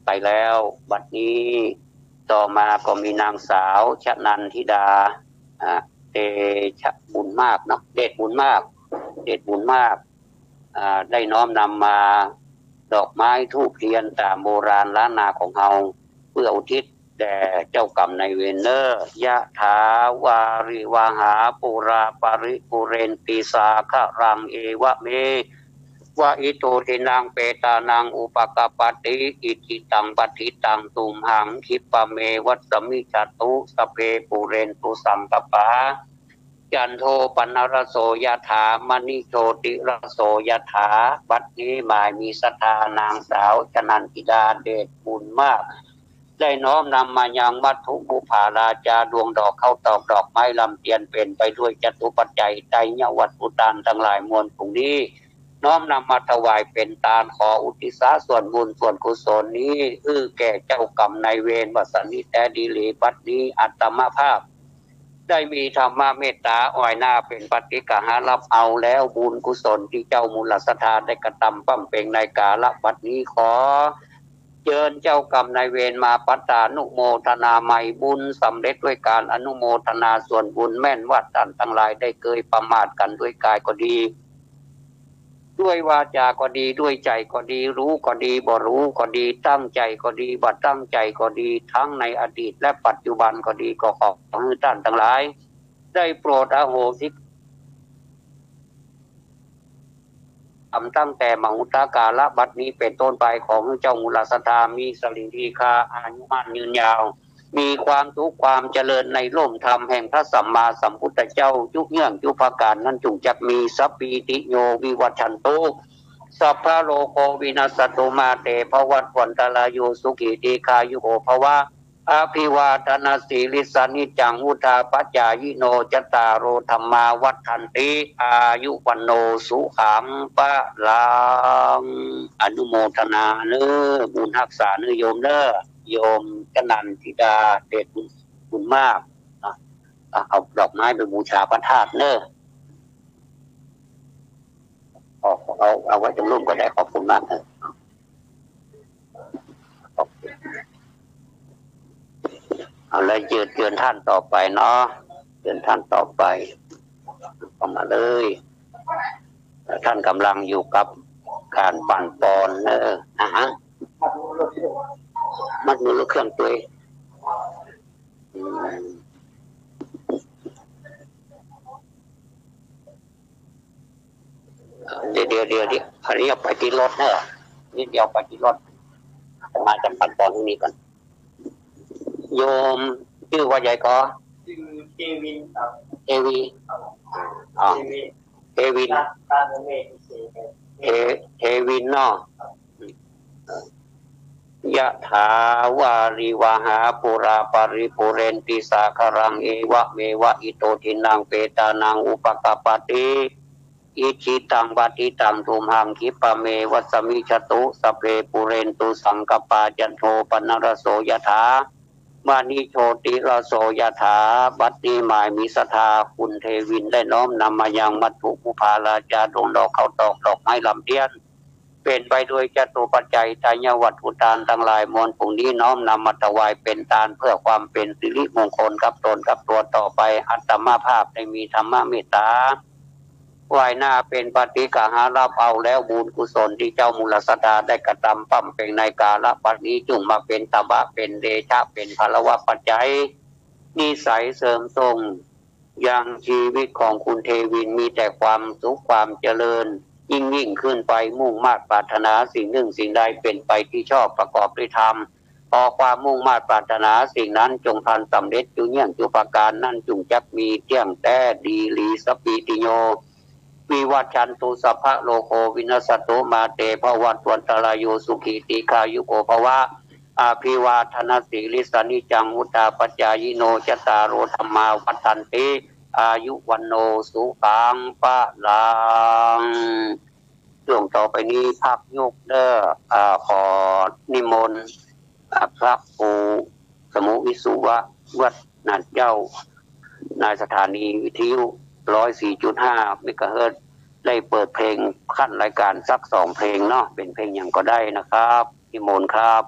ไปแล้ว บัดนี้ ต่อมาก็มีนางสาวชนันทิดา อ่า เตชะบุญมากเนาะ เดชบุญมาก เดชบุญมาก อ่า ได้น้อมนำมาดอกไม้ธูปเทียนต๋ามโบราณล้านนาของเฮา เปื้ออุทิศแด่เจ้ากรรมนายเวรเน่อ ยะถาวาริวหาปูราปริปูเรนติสาคะรัง เอวะเม วะอิโตทินังเปตานังอุปกัปปติ อิจิตังปัตถิตังตุมหังคิปะเมวัสสมิจฉตุ สัพเพปูเรนตุสังกัปปา จันโทปนรสโสยะถา มะณิโชติรสโสยะถา บัดนี้หมายมีศรัทธานางสาวชนันทิดาเดชบุญมาก ได้น้อมนำมายังมัทธุปุพพาราจา ดวงดอกข้าวตอกดอกไม้ลำเตียน เป๋นไปด้วยจตุปัจจัยไตรยวัตถุตานตังหลายมวลฝูงนี้ น้อมนำมาถวายเป๋นตาน ขออุทิศส่วนบุญส่วนกุศลนี้ หื้อแก่เจ้ากรรมนายเวร ว่าสันนี้แต๊ดีหลี บัดนี้อาตมาภาพ ได้มีธรรมเมตต๋าอ่อยหน้าเป๋นปาฏิกะหารับเอาแล้ว บุญกุศลตี้เจ้ามูลศรัทธาได้กระตำบำเพ็งในกาละบัดนี้ ขอเจิญเจ้ากรรมนายเวรมาปัตตานุโมทนาใหม่ บุญสำเร็จด้วยการอนุโมทนาส่วนบุญ แม่นว่าต้านตังหลายได้เกยประมาทกั๋นด้วยก๋ายก็ดี ด้วยวาจาก็ดี ด้วยใจ๋ก็ดี ฮู้ก็ดี บ่ฮู้ก็ดี ตั้งใจ๋ก็ดี บ่ตั้งใจ๋ก็ดี ทั้งในอดีตและปัจจุบันก็ดี ก็ขอหื้อต้านตังหลาย ได้โปรดอโหสิกรรมตั้งแต่มหุตากาละบัดนี้เป๋นต้นไป ขอหื้อเจ้ามูลศรัทธามีสะหลีดีฆา อายุมั่นยืนยาว มีความสุขความเจริญในร่มธรรมแห่งพระสัมมาสัมพุทธเจ้า ยุเยื่องยุประก๋านนั้นจุ่งจักมี สัพพีติโยวิวัชชันตุ สัพพะโรโควินัสสะตุ มาเตภวัตวันตะราโย สุขีดีฆายุโกภวะ อภิวาทนสีลิสสะ นิจจังวุฑฒาปะจายิโน จัตตาโรธัมมาวัฑฒันติ อายุวัณโณสุขังพะลัง อนุโมทนาเน่อ บุญฮักษาเน่อโยมเน่อ โยมชนันทิดาเดชบุญ บุญมาก อ่ะ เอาดอกไม้ไปบูชาพระธาตุเน่อ เอา เอา เอาไว้ตรงนู้นก็ได้ ขอบคุณมากเน่อ เอาเลย เจิญ เจิญต้านต่อไปเนาะ เจิญต้านต่อไป เข้ามาเลย ต้านก่ำลังอยู่กับก๋านปั่นปอนเน่อ อ่าฮะ มัดมือลูกเครื่องตวย อืม เดี๋ยว เดี๋ยว เดี๋ยว เดี๋ยว อันนี้เอาไปตี้รถเน่อ นิดเดียวไปตี้รถ อาตมาจะปั่นปอนตรงนี้ก่อน โยมจื้อว่าใหญ่ก่อ จื้อเทวินครับ เทวี ครับผม อ๋อ เทวิน เทวิน ตา ตาเมฆ เท เทวินเนาะ ยะถาวาริวหาปูราปริปูเรนติสาคะรัง เอวะเมวะอิโตทินังเปตานังอุปกัปปติ อิจฉิตังปัตถิตังตุมหังคิปะเมวัสสะมิจฉตุ สัพเพปูเรนตุสังกัปปา จันโทปนรสโสยะถา มะณิโชติรสโสยะถา บัดนี้หมายมีศรัทธาคุณเทวินได้น้อมนำมายังมัทธุปุพพาราจา ดวงดอกข้าวตอกดอกไม้ลำเตียน เป๋นไปด้วยจตุปัจจัยไตรยวัตถุตานตังหลายมวลฝูงนี้ น้อมนำมาถวายเป๋นตานเพื่อความเป๋นสิริมงคลกับตนกับตั๋วต่อไป อาตมาภาพได้มีธรรมเมตต๋า ไหว้หน้าเป๋นปาฏิกะหารับเอาแล้ว บุญกุศลตี้เจ้ามูลศรัทธาได้กระตำบำเพ็งในกาละบัดนี้ จุ่งมาเป๋นตบะ เป๋นเดชะ เป๋นพลวปัจจัย นิสัยเสริมส่งยังชีวิตของคุณเทวิน มีแต่ความสุขความเจริญยิ่งๆ ขึ้นไป มุ่งมาดปรารถนาสิ่งนึ่งสิ่งใดเป๋นไปตี้ชอบประกอบด้วยธรรม ขอความมุ่งมาดปรารถนาสิ่งนั้นจงพลันสำเร็จจุเยี่ยงจุประก๋าน นั้นจุ่งจักมีเตี้ยงแต๊ดีหลี สัพพีติโย วิวัชชันตุ สัพพะโรโควินัสสะตุ มาเตภวัตวันตะราโย สุขีดีฆายุโกภวะ อภิวาทนสีลิสสะ นิจจังวุฑฒาปะจายิโน จัตตาโรธัมมาวัฑฒันติ อายุวัณโณสุขังพะลัง ช่วงต่อไปนี้พักยกเน่อ อ่า ขอนิมนต์ อ่า พระครูสมุวิสุวะ วัดนาดเหย้า ในสถานีวิทยุร้อยสี่จุดห้าเมกะเฮิรตซ์ ได้เปิดเพลงขั้นรายการสักสองเพลงเนาะ เป๋นเพลงหยังก็ได้นะครับ นิมนต์ครับ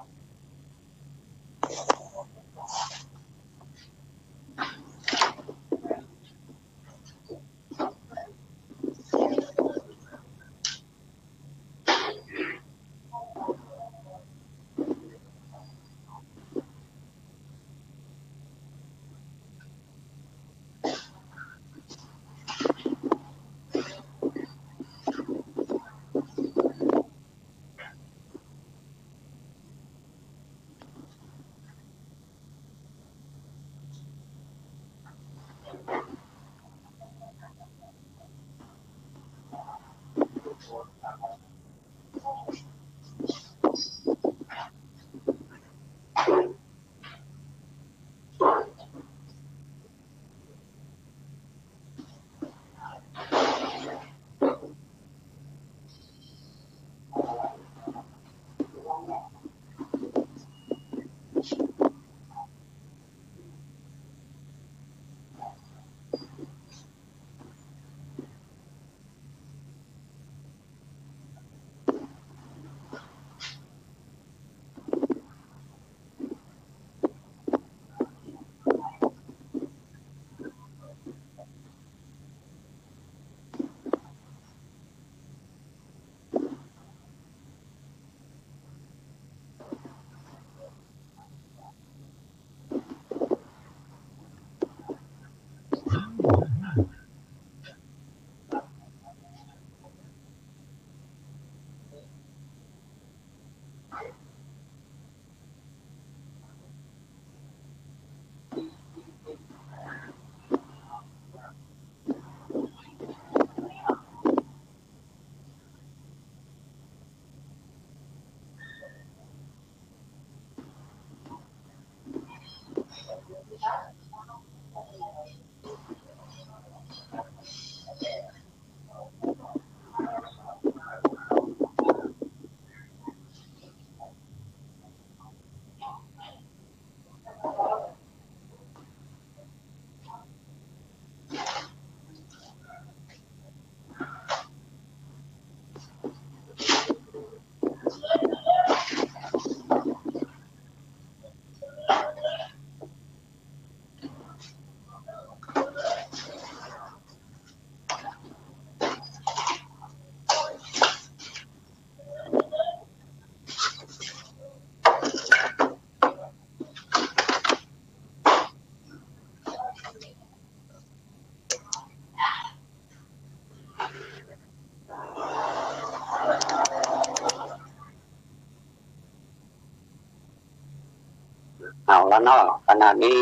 เอาละเนาะ ขณะนี้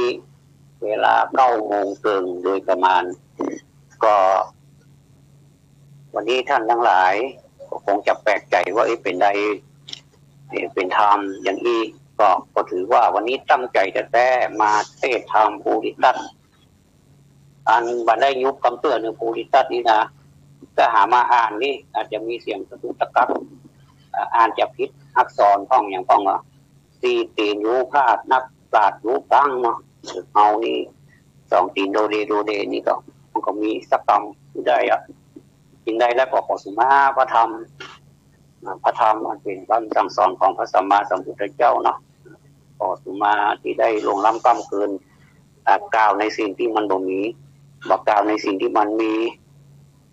เวลาเก้าโมงเกิ่งโดยประมาณ ก็วันนี้ท่านทั้งหลายก็คงจะแปลกใจ๋ว่า เอ๊ะ เป๋นใด เอ๊ะ เป๋นธรรมอย่างอี้ ก็ ก็ถือว่าวันนี้ตั้งใจ๋แต๊ๆ มาเทศน์ธรรมภูริทัศน์ อันบ่ได้ยุบกำเตื้อในภูริทัศน์นี่นะ ถ้าหามาอ่านนี่อาจจะมีเสียงตะกุกตะกัก อ่า อ่านจะผิดอักษรพ่องหยังพ่อง ว่า สี่ตี๋นฮูพลาด นักปราชญ์ฮูกังเนาะ เฮานี่สองตี๋นโดเดโดเดนี่ก็ มันก็มีสักกำบ่ได้อะ จึงได้แล้วก็ขอสุมาพระธรรม อ่า พระธรรมอันเป๋นคำสั่งสอนของพระสัมมาสัมพุทธเจ้าเนาะ ขอสุมาตี้ได้ล่วงล้ำก้ำเกิน อ่า กล่าวในสิ่งตี้มันบ่มี บ่กล่าวในสิ่งตี้มันมี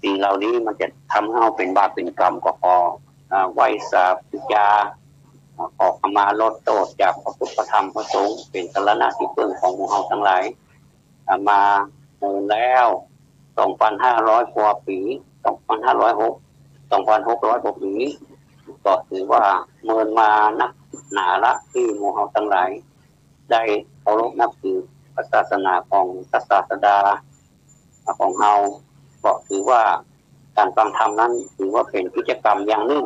สิ่งเหล่านี้มันจะทำหื้อเฮาเป๋นบาปเป๋นกรรม ก็ขอ อ่า ไหว้สาปู๋จา อ่า ขอขมารบโต้ษจากพระพุทธพระธรรมพระสงฆ์ เป๋นสรณะตี้เปิ้งของหมู่เฮาตังหลาย อ่า มาเมินแล้ว สองปันห้าร้อยกว่าปี๋ สองปันห้าร้อยหก สองปันหกร้อยกว่าปี๋ ก็ถือว่าเมินมานักหนาละ ตี้หมู่เฮาตังหลายได้เคารพนับถือพระศาสนาของพระศาสดาของเฮา ก็ถือว่าก๋านฟังธรรมนั้นถือว่าเป๋นกิจกรรมอย่างนึ่ง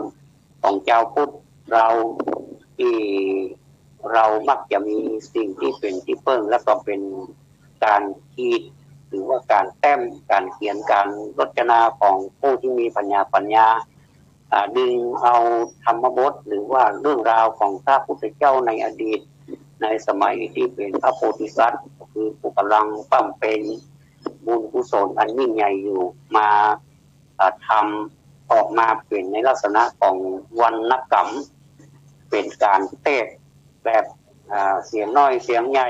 ของจาวพุทธเฮา ตี้เฮามักจะมีสิ่งตี้เป๋นตี้เปิ้ง แล้วก็เป๋นก๋านขีด หรือว่าก๋านแต้ม ก๋านเขียน ก๋านรจนาของผู้ตี้มีปั๋ญญา ปั๋ญญา อ่า ดึงเอาธรรมบท หรือว่าเรื่องราวของพระพุทธเจ้าในอดีต ในสมัยตี้เป๋นพระโพธิสัตว์ ก็คือผู้ก่ำลังบำเพ็ญบุญกุศลอันยิ่งใหญ่อยู่ มา อ่า ทำออกมาเป๋นในลักษณะของวรรณกรรม เป๋นก๋านเทศน์แบบ อ่า เสียงน้อย เสียงใหญ่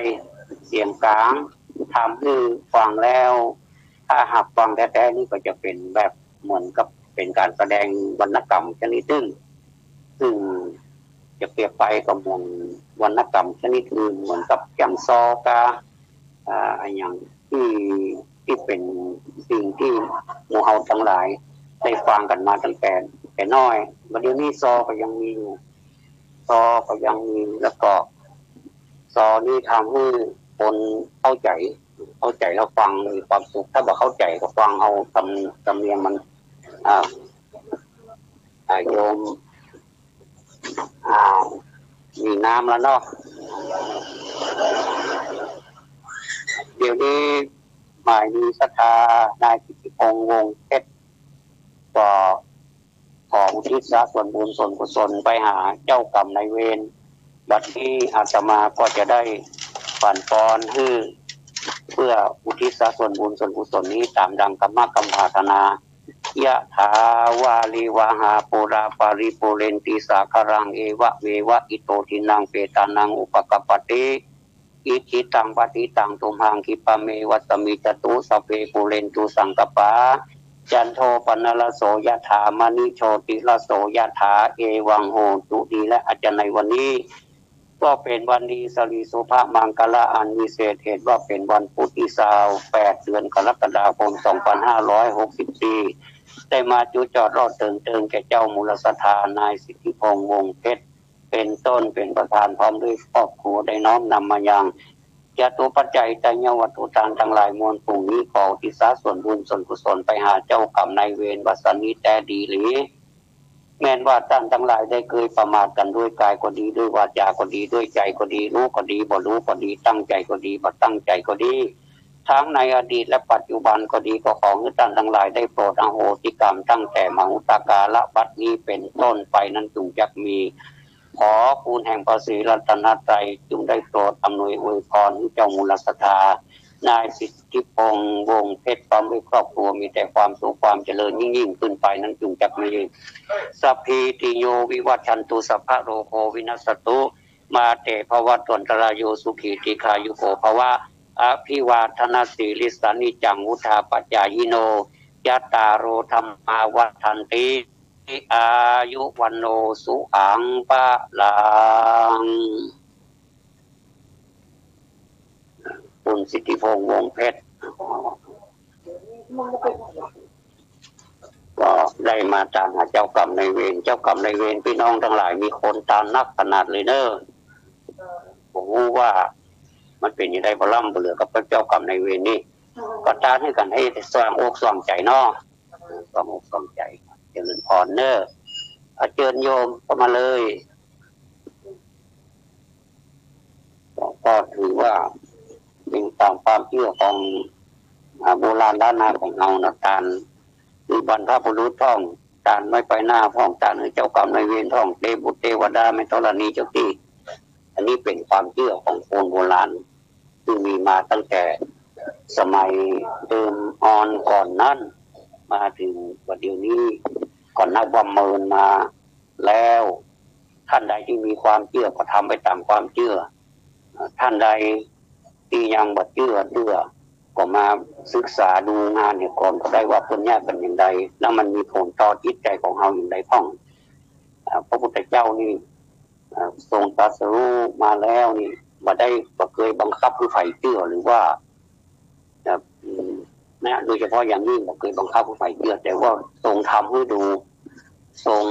เสียงก๋าง ทำหื้อฟังแล้ว ถ้าหากฟังแต๊ๆ นี่ก็จะเป๋นแบบเหมือนกับเป๋นก๋านแสดงวรรณกรรมชนิดนึ่ง ซึ่งจะเปรียบไปก็เหมือนวรรณกรรมชนิดนึ่ง เหมือนกับอย่างซอก๋า อ่า อะหยังตี้ ตี้เป๋นสิ่งตี้หมู่เฮาตังหลายได้ฟังกั๋นมาตั้งแต่ แต่น้อย บ่าเดี่ยวนี้ซอก็ยังมีอยู่ ซอก็ยังมี แล้วก็ซอนี่ทำหื้อคนเข้าใจ๋ เข้าใจ๋แล้วฟังมีความสุข ถ้าบ่เข้าใจ๋ก็ฟังเอาสำ สำเนียงมัน อ่า อ่า โยม อ่า มีน้ำแล้วเนาะ เดี๋ยวนี้หมายมีศรัทธานายสิทธิพงษ์ วงศ์เพชร ก็ขออุทิศส่วนบุญส่วนกุศลไปหาเจ้ากรรมนายเวร บัดนี้อาตมาก็จะได้บั่นปอนหื้อ เพื่ออุทิศส่วนบุญส่วนกุศลนี้ต๋ามดังกำมะกำปรารถนา ยะถาวาริวะหาปูราปาริปูเรนติสาคารัง เอวะเมวะอิโตทินังเปตานังอุปกัปปติ อิจฉิตังปัตถิตังตุมหังคิปะเมวะสมมิจจตุ สัพเพปูเรนตุสังกัปปา จันโทปนรสโสยะถา มะณิโชติรสโสยะถา เอวังโหตุ ดีและอาจารย์ในวันนี้ ก็เป๋นวันดีสิริโสภะมังคละอันวิเศษ เหตุว่าเป๋นวันพุธตี้ซาวแปด เดือนกรกฎาคม สองปันห้าร้อยหกสิบสี่ ได้มาจุจอดรอดเติงเติงแก่เจ้ามูลศรัทธานายสิทธิพงษ์ วงศ์เพชร เป๋นต้น เป๋นประธานพร้อมด้วยครอบครัว ได้น้อมนำมายังจตุปัจจัยไตรยวัตถุทานตังหลายมวลฝูงนี้ ขออุทิศส่วนบุญส่วนกุศลไปหาเจ้ากรรมนายเวร ว่าสันนี้แต๊ดีหลี แม่นว่าต้านตังหลายได้เกยประมาทกั๋นด้วยก๋ายก็ดี ด้วยวาจาก็ดี ด้วยใจ๋ก็ดี ฮู้ก็ดี บ่ฮู้ก็ดี ตั้งใจ๋ก็ดี บ่ตั้งใจ๋ก็ดี ทั้งในอดีตและปัจจุบันก็ดี ก็ขอหื้อต้านตังหลายได้โปรดอโหสิกรรมตั้งแต่มหุตตกาละบัดนี้เป๋นต้นไปนั้นจุ่งจักมี ขอคุณแห่งพระศรีรัตนตรัยจุ่งได้โปรดอำนวยอวยพรหื้อเจ้ามูลศรัทธานายสิทธิพงษ์ วงศ์เพชร พร้อมด้วยครอบครัวมีแต่ความสุขความเจริญยิ่งๆ ขึ้นไปนั้นจุ่งจักมี สัพพีติโยวิวัชชันตุ สัพพะโรโควินัสสตุ มาเตภวัตวันตราโย สุขีทีฆายุโกภวะ อภิวาทนสีลิสสะ นิจจังวุฑฒาปจายิโน จัตตาโรธัมมาวัฑฒันติ อายุวัณโณสุขังพลัง คุณสิทธิพงษ์ วงศ์เพชร ก็ได้มาต๋ามหาเจ้ากรรมนายเวร เจ้ากรรมนายเวร ปี้น้องตังหลาย มีคนตานนักขนาดเลยเน่อ บ่ฮู้ว่ามันเป๋นจะไดบ่ล้ำบ่เหลือกับเจ้ากรรมนายเวรนี่ ก็ตานหื้อกั๋นหื้อสว่างอกสว่างใจ๋เนาะ สว่างอกสว่างใจ๋ เจริญพรเน่อ อาเจิญโยมเข้ามาเลย ก็ถือว่าเป๋นต๋ามความเจื้อของ อ่า โบราณล้านนาของเฮานะ ตานหื้อบรรพบุรุษพ่อง ตานไว้ไปหน้าพ่อง ตานหื้อเจ้ากรรมนายเวรพ่อง เตวบุตรเตวดา แม่ธรณีเจ้าตี้ อันนี้เป๋นความเจื้อของคนโบราณ ซึ่งมีมาตั้งแต่สมัยเดิมอ่อนก่อนนั้น มาเถิงปัจจุบันนี้ ก็นับว่าเมินมาแล้ว ต้านใดตี้มีความเจื้อก็ทำไปต๋ามความเจื้อ ต้านใดตี้ยังบ่เจื้อเตื้อ ก็มาศึกษาดูงานเหียก่อนก็ได้ว่าเปิ้นเยียะกั๋นอย่างใด แล้วมันมีผลต่อจิตใจ๋ของเฮาอย่างใดพ่อง อ่า พระพุทธเจ้านี่ อ่า ทรงตรัสรู้มาแล้วนี่ บ่ได้ บ่เกยบังคับหื้อใผเจื้อ หรือว่า อ่า อืม นะ โดยเฉพาะอย่างยิ่งบ่เกยบังคับหื้อใผเจื้อ แต่ว่าทรงทำหื้อดู ทรง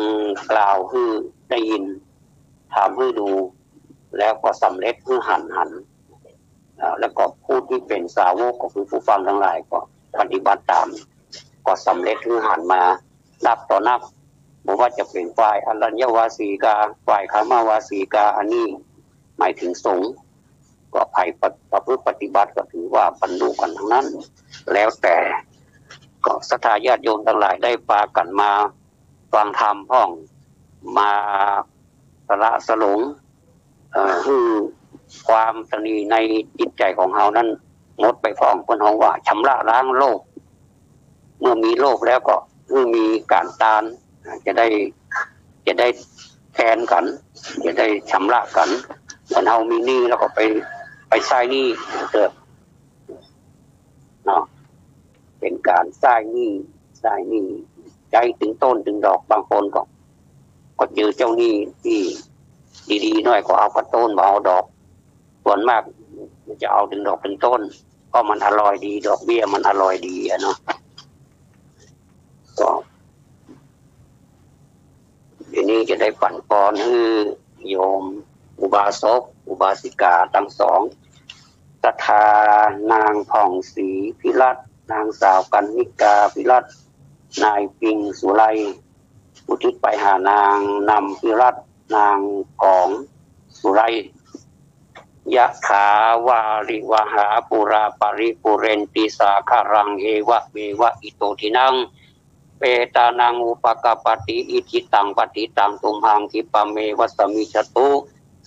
กล่าวหื้อได้ยิน ถามหื้อดู แล้วก็สำเร็จหื้อหัน หัน อ่า แล้วก็ผู้ตี้เป๋นสาวกก็คือผู้ฟังตังหลายก็ปฏิบัติต๋าม ก็สำเร็จหื้อหันมานักต่อนัก บ่ว่าจะเป๋นฝ่ายอรัญญวาสิกา ฝ่ายคามวาสิกา อันนี้หมายถึงสงฆ์ ก็ใผประ ประพฤติปฏิบัติก็ถือว่าบรรลุกั๋นตังนั้น แล้วแต่ ก็ศรัทธาญาติโยมตังหลายได้ปากั๋นมาฟังธรรมพ่อง มาสละสลง เอ่อ หื้อความตระหนี่ในจิตใจ๋ของเฮานั้นหมดไปพ่อง เปิ้นฮ้องว่าชำระล้างโลภ เมื่อมีโลภแล้วก็หื้อมีก๋านตาน จะได้ จะได้แทนกั๋น จะได้ชำระกั๋น เหมือนเฮามีหนี้แล้วก็ไป ไปใซ้หนี้เถิด เนาะ เป๋นก๋านใซ้หนี้ ใซ้หนี้ ใจ๊เถิงต้นเถิงดอก บางคนก็ ก็เจอเจ้าหนี้ตี้ดีๆ หน้อยก็เอาก้าต้น บ่เอาดอก ส่วนมากมันจะเอาเถิงดอกเถิงต้น เพราะมันอร่อยดี ดอกเบี้ยมันอร่อยดีอะเนาะ ก็ ทีนี้จะได้บั่นปอนหื้อโยมอุบาสก อุบาสิกาตังสอง ศรัทธานางผ่องศรีพิรัตน์ นางสาวกันนิกาพิรัตน์ นายปิงสุไล อุทิศไปหานางนำพิรัตน์ นางกองสุไล ยะถาวาริวหาปูราปะริปูเรนติสาคารัง เอวะเมวะอิโตทินัง เปตานังอุปะกัปปะติ อิจิตังปัตถิตังตุมหัง ขิปปะเมวะสะมิชฌตุ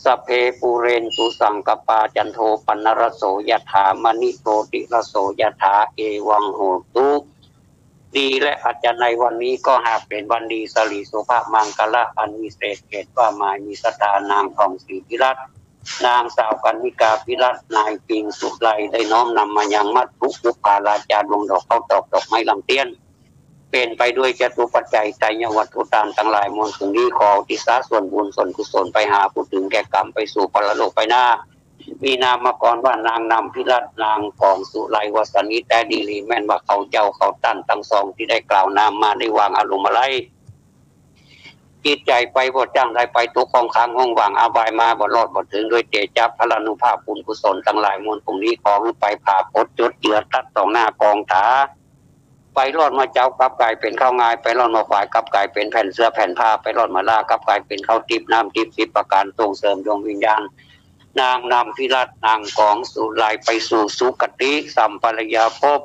สัพเพปูเรนตุสังกัปปา จันโทปันนรสโสยะถา มะณิโชติรสโสยะถา เอวังโหตุ ดีและอาจจะในวันนี้ก็หากเป๋นวันดี สริสุภะมังคละอันวิเศษ เหตุว่ามายมีศรัทธานางทองศรีพิรัตน์ นางสาวกันนิกาพิรัตน์ นายปิงสุไล ได้น้อมนำมายังมัตถุปุปผาราชาดวงดอกข้าวตอกดอกไม้ลำเตี้ยน เป๋นไปด้วยจตุปัจจัยไตรยวัตถุตานตังหลายมวล ตรงนี้ขออุทิศส่วนบุญส่วนกุศลไปหาผู้ถึงแก่กรรม ไปสู่ปรโลกไปหน้า มีนามกรว่านางนำพิรัตน์ นางกองสุไล ว่าสนิทแต๊ดีหลีแม่นว่าเขาเจ้าเขาต้านตังสองตี้ได้กล่าวนามมาได้วางอาลัยมาลัย จิตใจ๋ไปบ่จ้างได้ไป ตกข้องค้างห้องว่างอบายมาบ่รอดบ่เถิง ด้วยเตชะพลานุภาพบุญกุศลตังหลายมวล ตรงนี้ขอหื้อไปผาปดจดเจือตัดตองหน้ากองถา ไปรอดมาเจ๊ากลับก๋ายเป๋นข้าวงาย ไปรอดมาขวายกลับก๋ายเป๋นแผ่นเสื้อแผ่นผ้า ไปรอดมาล้ากลับก๋ายเป๋นข้าวติ๊บน้ำติ๊บ สิบประก๋านส่งเสริมดวงวิญญาณ นางนำพิรัตน์ นางกองสุไล ไปสู่สุคติสัมปรายภพ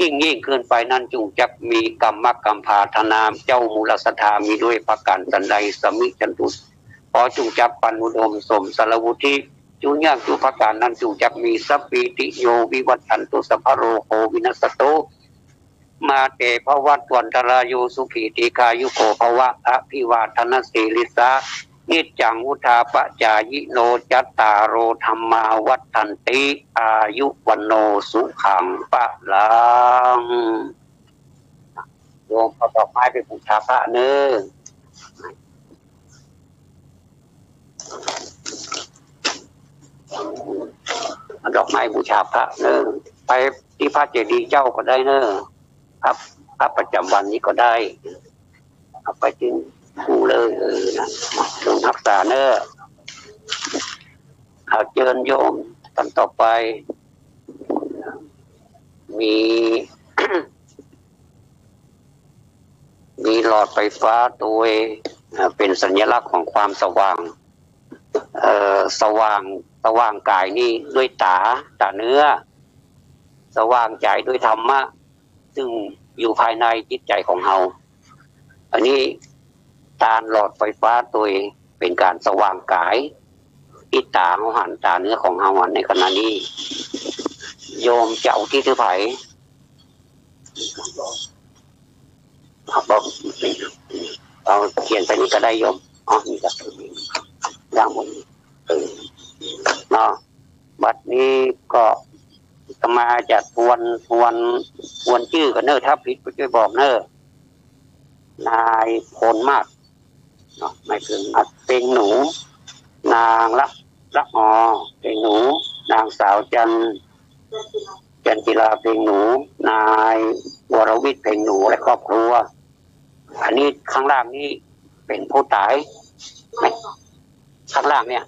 ยิ่งยิ่งขึ้นไปนั้นจุ่งจักมีกำมักกำผาถนาม เจ้ามูลศรัทธามีด้วยประก๋านสันใด สะมิชฌตุ ขอจุ่งจักปันอุดมสมสารวุฒิ จุ่งยากจุ่งประก๋านนั้นจุ่งจักมี สัพพีติโยวิวัชชันตุ สัพพะโรโควินัสสตุ มาเตภวัตวันตรายุ สุขีตีฆายุโกภวะ อภิวาทนสีลิสสะ นิจจังวุฑาปะจายิโน จัตตาโรธัมมาวัฑฒันติ อายุวัณโณสุขังพลัง โยมเอาดอกไม้ไปบูชาพระเน้อ เอาดอกไม้บูชาพระเน้อ ไปตี้พระเจดีย์เจ้าก็ได้เน้อ พระ พระประจ๋ำวันนี้ก็ได้ เอาไปตี้กู่เลย เออ นะ จงฮักษาเน้อ เอาเจิญโยม ตันต่อไป มี มีหลอดไฟฟ้าตวย เอ่อ เป๋นสัญลักษณ์ของความสว่าง เอ่อ สว่าง สว่างก๋ายนี่ด้วยต๋า ต๋าเนื้อ สว่างใจ๋ด้วยธรรมะ ซึ่งอยู่ภายในจิตใจ๋ของเฮา อันนี้ตานหลอดไฟฟ้าตวยเป๋นก๋านสว่างก๋าย ตี้ต๋าเฮาหัน ต๋าเนื้อของเฮาหันในขณะนี้ โยมจะเอาตี้ถือไผ เอาบอก เอาเขียนไปนี่ก็ได้โยม อ๋อ นี่ก็ ด้านบน เออ เนาะ บัดนี้ก็อาตมาจะทวน ทวน ทวนจื้อก่อนเน้อ ถ้าผิดก็จ้วยบอกเน้อ นายพลมาศ เนาะ นายพลมาศ เพ็งหนู นางละ ละออ เพ็งหนู นางสาวจัน จันจิลา เพ็งหนู นายวรวิทย์ เพ็งหนู และครอบครัว อันนี้ข้างล่างนี้เป๋นผู้ต๋าย ข้างล่างเนี่ย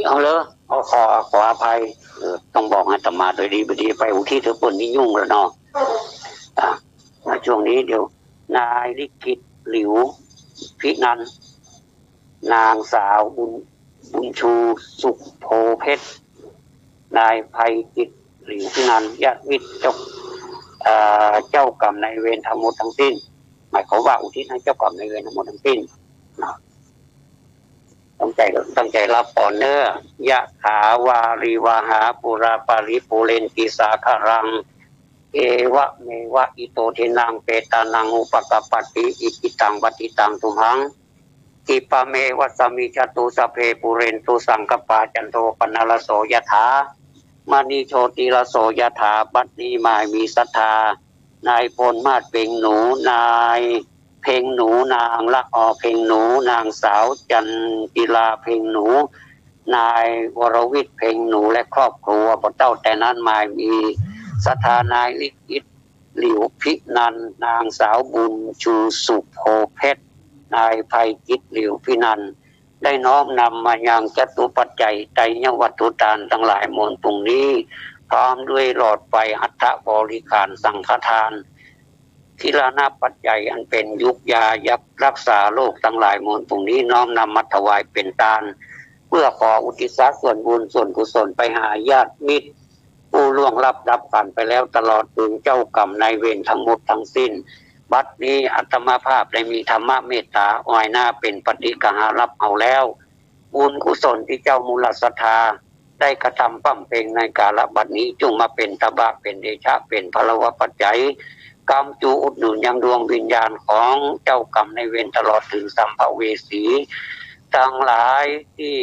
เอาเลย เอา ขอ ขออภัย เออ ต้องบอกอาตมาโดยดี บ่ดีไปอุทิศหื้อเปิ้นนี่ยุ่งแล้วเนาะ อ่ะ ช่วงนี้เดี๋ยว นายลิขิต หลิวพินันท์ นางสาวบุญ บุญชู สุขโพเพชร นายไพจิตร หลิวพินันท์ ญาติมิตร เจ้า เอ่อ เจ้ากรรมนายเวรทั้งหมดทั้งสิ้น หมายความว่าอุทิศให้เจ้ากรรมนายเวรทั้งหมดทั้งสิ้น นะ ตั้งใจ๋ ตั้งใจ๋รับพรเน้อ ยะถาวาริวหาปูราปะริปูเรนติสาคารัง เอวะเมวะอิโตทินัง เปตานังอุปะกัปปะติ อิจิตังปัตถิตังตุมหัง ขิปปะเมวะสะมิชฌตุ สัพเพปูเรนตุสังกัปปา จันโทปันนรสโสยะถา มะณิโชติรสโสยะถา บัดนี้มายมีศรัทธา นายพลมาศ เพ็งหนู นายเพ็งหนู นางละออ เพ็งหนู นางสาวจันจิลา เพ็งหนู นายวรวิทย์ เพ็งหนู และครอบครัว บ่เต้าแต่นั้นมายมีศรัทธานายลิขิต หลิวพินันท์ นางสาวบุญชู สุขโพเพชร นายไพจิตร หลิวพินันท์ ได้น้อมนำมายังจตุปัจจัยไตรยวัตถุตานตังหลายมวลตรงนี้ พร้อมด้วยหลอดไฟ อัฐบริขารสังฆทาน คิลานะปัจจัยอันเป๋นยุกยายับรักษาโรคตังหลายมวลฝูงนี้ น้อมนำมาถวายเป๋นตาน เปื้อขออุทิศส่วนบุญส่วนกุศลไปหาญาติมิตร ผู้ล่วงลับดับขันธ์ไปแล้ว ตลอดเถิงเจ้ากรรมนายเวรตังหมดตังสิ้น บัดนี้อาตมาภาพได้มีธรรมเมตต๋าออยหน้าเป๋นปาฏิกหารับเอาแล้ว บุญกุศลตี้เจ้ามูลศรัทธาได้กระทำบำเพ็ญในกาละบัดนี้ จุ่งมาเป๋นตบะ เป๋นเดชะ เป๋นพลวปัจจัย กำจูอุดหนุนยังดวงวิญญาณของเจ้ากรรมนายเวร ตลอดเถิงสัมภเวสีตังหลายตี้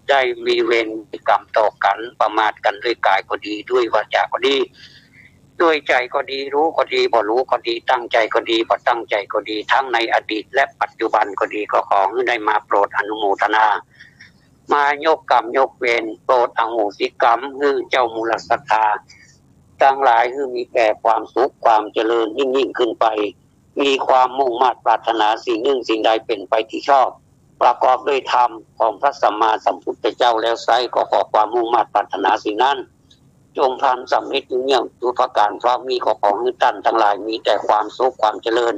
ได้มีเวรมีกรรมต่อกั๋น ประมาทกั๋นด้วยก๋ายก็ดี ด้วยวาจาก็ดี ด้วยใจ๋ก็ดี ฮู้ก็ดี บ่ฮู้ก็ดี ตั้งใจ๋ก็ดี บ่ตั้งใจ๋ก็ดี ตังในอดีตและปัจจุบันก็ดี ก็ขอหื้อได้มาโปรดอนุโมทนา มายกกรรมยกเวร โปรดอโหสิกรรม หื้อเจ้ามูลศรัทธาตังหลาย หื้อมีแต่ความสุขความเจริญยิ่งๆ ขึ้นไป มีความมุ่งมาดปรารถนาสิ่งนึ่งสิ่งใดเป๋นไปตี้ชอบ ประกอบด้วยธรรมของพระสัมมาสัมพุทธเจ้าแล้วไซร้ ก็ขอความมุ่งมาดปรารถนาสิ่งนั้น จงพลันสำเร็จอยู่เยี่ยงจุประก๋าน เพราะมีก็ขอหื้อต้านตังหลายมีแต่ความสุขความเจริญ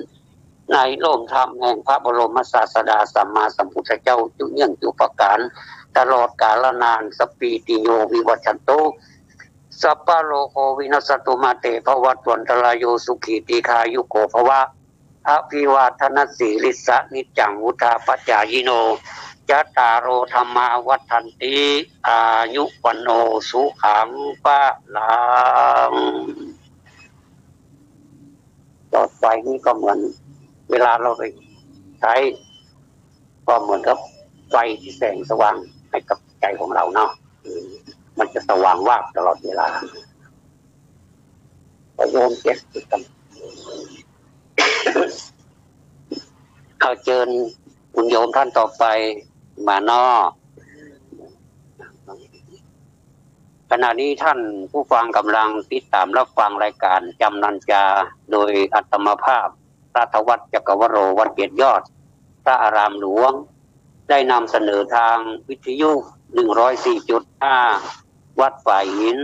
ในร่มธรรมแห่งพระบรมศาสดาสัมมาสัมพุทธเจ้าอยู่เยี่ยงจุประก๋าน ตลอดกาลนาน สัพพีติโยวิวัชชันตุ สัพพะโรโควินัสสตุ มาเตภวัตวันตรายโย สุขีตีฆายุโกภวะ อภิวาทนสีลิสสะนิจจังวุฑฒาปจายิโน จัตตาโรธัมมาวัฑฒันติ อายุวัณโณสุขังพลัง หลอดไฟนี่ก็เหมือนเวลาเราไปใช้ ก็เหมือนกับไฟที่แสงสว่างให้กับใจของเราเนาะ มันจะสว่างวาบตลอดเวลา ขอโยมเก็บติดกัน เอาเจิญคุณโยมท่านต่อไปมาเนาะ ขณะนี้ท่านผู้ฟังกำลังติดตามรับฟังรายการจำนันจา โดยอาตมาภาพ พระธวัชจักรวโร วัดเจ็ดยอด พระอารามหลวง ได้นำเสนอทางวิทยุ หนึ่งร้อยสี่จุดห้า วัดฝายหิน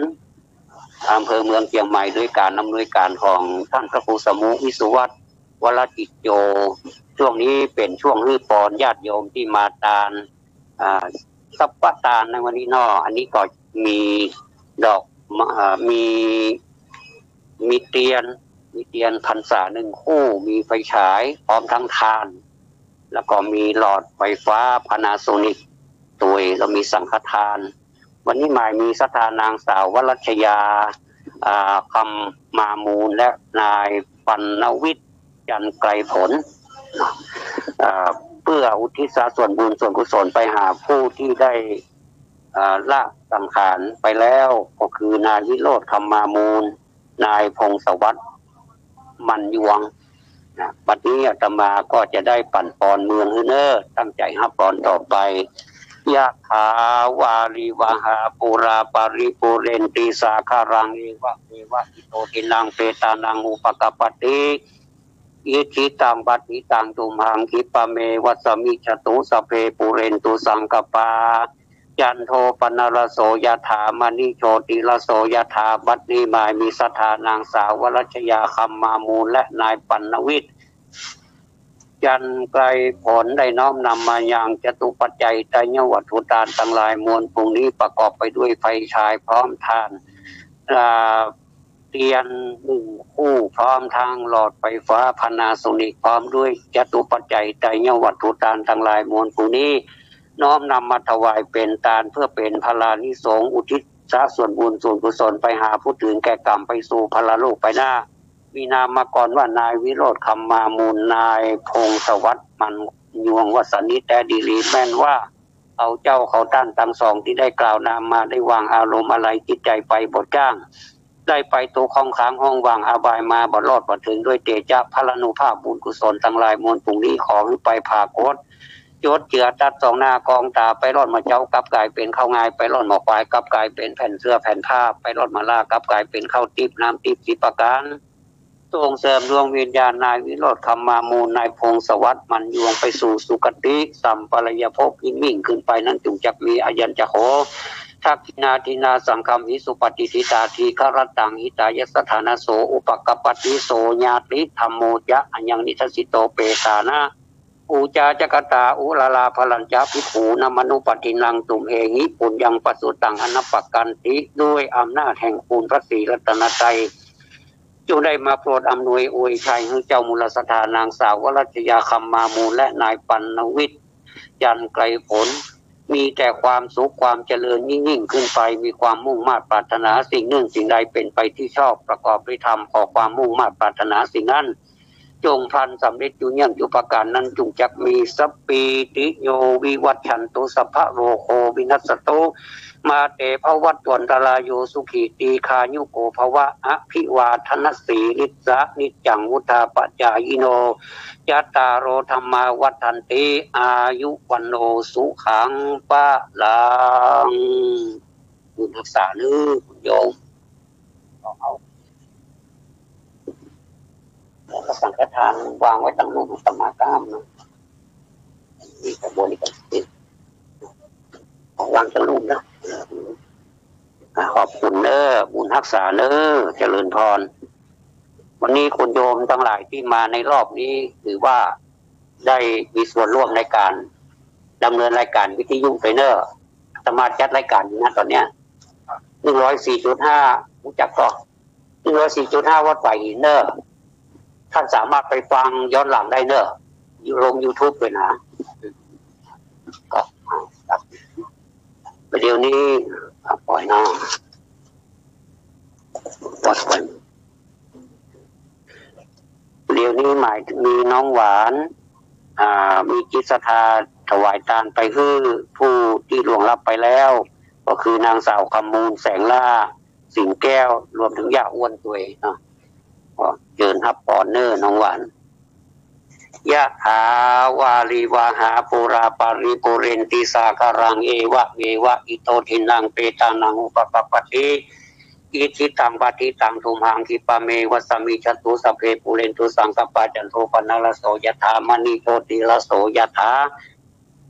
อำเภอเมืองเชียงใหม่ ด้วยการอำนวยการของท่านพระครูสมุ วิสุวัฒน์ วรจิตโจ ช่วงนี้เป๋นช่วงหื้อปอนญาติโยมตี้มาตาน อ่า สัปปะตานในวันนี้เนาะ อันนี้ก็มีดอก อ่า มี มีเตียน มีเตียนพรรษาหนึ่งคู่ มีไฟฉาย พร้อมทั้งทาน แล้วก็มีหลอดไฟฟ้า Panasonic ตวย แล้วมีสังฆทาน วันนี้หมายมีศรัทธานางสาววรัชยา อ่า คำมามูล และนายปัณณวิทย์ จันไกรผล อ่า เพื่ออุทิศส่วนบุญส่วนกุศลไปหาผู้ที่ได้ อ่า ละสังขารไปแล้ว ก็คือนายวิโรจน์ คำมามูล นายพงศวัฒน์ มันยวง นะ บัดนี้อาตมาก็จะได้ปั่นปอนเมืองหื้อเน่อ ตั้งใจ๋ฮับปอนต่อไป ยะถาวาริวหาปูราปริปูเรนติสาคารัง เอวะเมวะอิโตทินังเปตานังอุปกัปปติ อิจฉิตังปัตถิตังตุมหัง ขิปะเมวะสะมิจฉตุ สัพเพปูเรนตุสังกัปปา จันโทปนรสโส ยะถา มะณิโชติรสโส ยะถา บัดนี้หมายมีศรัทธานางสาววรัชยา คำมามูล และนายปัณณวิทย์ จันไกรผล ได้น้อมนำมายังจตุปัจจัยไตรยวัตถุตานตังหลายมวลฝูงนี้ ประกอบไปด้วยไฟฉายพร้อมทาน อ่า เตียนหนึ่งคู่ พร้อมทั้งหลอดไฟฟ้า Panasonic พร้อมด้วยจตุปัจจัยไตรยวัตถุตานตังหลายมวลฝูงนี้ น้อมนำมาถวายเป๋นตาน เพื่อเป๋นพลานิสงส์ อุทิศส่วนบุญส่วนกุศลไปหาผู้เถิงแก่กรรม ไปสู่พรโลกไปหน้า มีนามกรว่านายวิโรจน์ คำมามูล นายพงศวัฒน์ มันยวง ว่าสันนี้แต๊ดีหลีแม่นว่า เขาเจ้าเขาต้านตังสองตี้ได้กล่าวนามมา ได้วางอารมณ์อาลัยจิตใจ๋ไปบ่จ้าง ได้ไปตกข้องขังห้องว่างอบายมาบ่รอดบ่เถิง ด้วยเตจะพลานุภาพบุญกุศลตังหลายมวลฝูงนี้ ขอหื้อไปผากฏ จดเจือตัดสองหน้ากองต๋า ไปรอดหม้อเจ๊ากลับก๋ายเป๋นข้าวงาย ไปรอดหม้อควายกลับก๋ายเป๋นแผ่นเสื้อแผ่นผ้า ไปรอดหม้อลากลับก๋ายเป๋นข้าวติ๊บน้ำติ๊บสิบประก๋าน ส่งเสริมดวงวิญญาณนายวิโรจน์ คำมามูล นายพงศวัฒน์ มันยวง ไปสู่สุคติสัมปรายภพยิ่งๆ ขึ้นไปนั้น จุ่งจักมีอายัญจะโข ทักขิณาทินนาสังฆำหิ สุปะติฏฐิตา ทีฆะรัตตัง หิตายะสะถานะโส อุปะกัปปะติ โสญาติธัมโมจะ อะยังนิทัสสิโต เปตานะ ปู๋จาจะกะตา อุระลา พะลัญจะ ภิกขูนะ มะนุปะฏฐินนัง ตุมเหหิ ปุญญัง ปะสุตัง อะนะปะกันติ ด้วยอำนาจแห่งคุณพระศรีรัตนตรัย จงได้มาโปรดอำนวยอวยชัยหื้อเจ้ามูลศรัทธานางสาววรัชยา คำมามูล และนายปัณณวิทย์ จันทร์ไกรผล มีแต่ความสุขความเจริญยิ่งๆ ขึ้นไป มีความมุ่งมาดปรารถนาสิ่งหนึ่งสิ่งใดเป็นไปที่ชอบประกอบด้วยธรรม ขอความมุ่งมาดปรารถนาสิ่งนั้น จงพลันสำเร็จอยู่เยี่ยงอยู่ประการนั้น จุ่งจักมี สัพพีติโยวิวัชชันตุ สัพพะโรโควินัสสตุ มาเตภวัตวันตรายโย สุขีตีฆายุโกภวะ อภิวาทนสีลิสสะนิจจังวุฑฒาปจายิโน จัตตาโรธัมมาวัฑฒันติ อายุวัณโณสุขังพะลัง บุญฮักษาเน้อคุณโยม เอา แล้วก็สังฆทานวางไว้ตังลุ่มอาตมาก้ามนะ นี่ขบวนนี้ก็ติด วางตังลุ่มนะ อ่ะ ขอบคุณเน้อ บุญฮักษาเน้อ เจริญพร วันนี้คุณโยมทั้งหลายที่มาในรอบนี้ ถือว่าได้มีส่วนร่วมในการดำเนินรายการวิทยุไปเน้อ อาตมาจัดรายการอยู่นะตอนเนี้ย หนึ่งร้อยสี่จุดห้า รู้จักก่อ หนึ่งร้อยสี่จุดห้า วัดฝ่ายหินเน้อ ท่านสามารถไปฟังย้อนหลังได้เน้อ อยู่ลงยูทูบเลยนะ ก็ ครับ ประเดี๋ยวนี้ อ่ะ ปล่อยนะ ปล่อย ปล่อย เดี๋ยวนี้หมายถึงมีน้องหวาน อ่า มีจิตศรัทธาถวายตานไปหื้อผู้ที่ล่วงลับไปแล้ว ก็คือนางสาวคำมูล แสงล่า สิงห์แก้ว รวมถึงย่าอ้วนตวยเนาะ ก็เจิญฮับปอนเน้อน้องหวาน ยะถาวาริวาหาปูราปะริปูเรนติสาคารัง เอวะเมวะอิโตทินังเปตานังอุปะกัปปะติ อิจฉิตังปัตถิตังตุมหังคิปะเมวะสะมิจฉตุ สัพเพปูเรนตุสังกัปปา จันโทปะนะระโสยะถา มะณิโชติระโสยะถา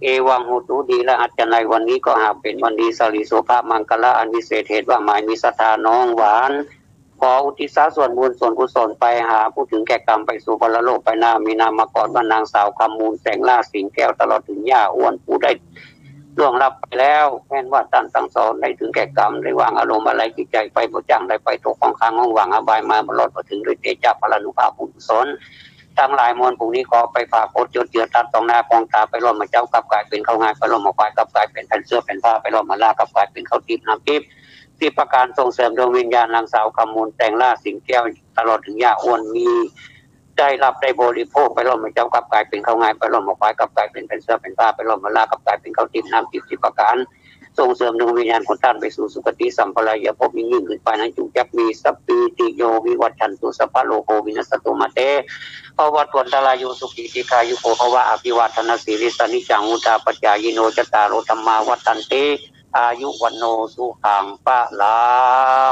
เอวังโหตุ ดีและอาจจะในวันนี้ก็หากเป็นวันดี สะหรีสุภะมังคละอันวิเศษ เหตุว่าหมายมีศรัทธาน้องหวาน ขออุทิศส่วนบุญส่วนกุศลไปหาผู้ถึงแก่กรรมไปสู่ปรโลกไปหน้า มีนามกรว่านางสาวคำมูล แสงล่า สิงห์แก้ว ตลอดถึงย่าอ้วนผู้ได้ล่วงลับไปแล้ว แม่นว่าต้านตังสองได้ถึงแก่กรรม ได้วางอารมณ์อาลัยจิตใจไปบ่จั่ง ได้ไปตกข้องค้างห้องว่างอบายมาบ่รอดบ่เถิง ด้วยเตชะพลานุภาพบุญกุศล ตังหลายมวลฝูงนี้ขอไปฝากอดจดเจือตัดต้องหน้าปองต๋า ไปรอดมาเจ๊ากลับก๋ายเป๋นข้าวงาย ไปรอดมาควายกลับก๋ายเป๋นแผ่นเสื้อแผ่นผ้า ไปรอดมาลากลับก๋ายเป๋นข้าวติ๊บน้ำติ๊บ สิบประก๋านส่งเสริมดวงวิญญาณนางสาวคำมูล แสงล่า สิงห์แก้ว ตลอดถึงย่าอ้วนมี ได้รับได้บริโภค ไปรอดมาเจ๊ากลับก๋ายเป๋นข้าวงาย ไปรอดมาควายกลับก๋ายเป๋นแผ่นเสื้อแผ่นผ้า ไปรอดมาลากลับก๋ายเป๋นข้าวติ๊บน้ำติ๊บ สิบประก๋าน ส่งเสริมดวงวิญญาณของต้านไปสู่สุคติสัมปรายภพยิ่งๆ ขึ้นไปนั้น จุ่งจักมี สัพพีติโยวิวัชชันตุ สัพพะโรโควินัสสตุ มาเตภวัตวันตรายโย สุขีตีฆายุโกภวะ อภิวาทนสีลิสสะนิจจังวุฑฒาปจายิโน จัตตาโรธัมมาวัฑฒันติ อายุวัณโณสุขังพะลั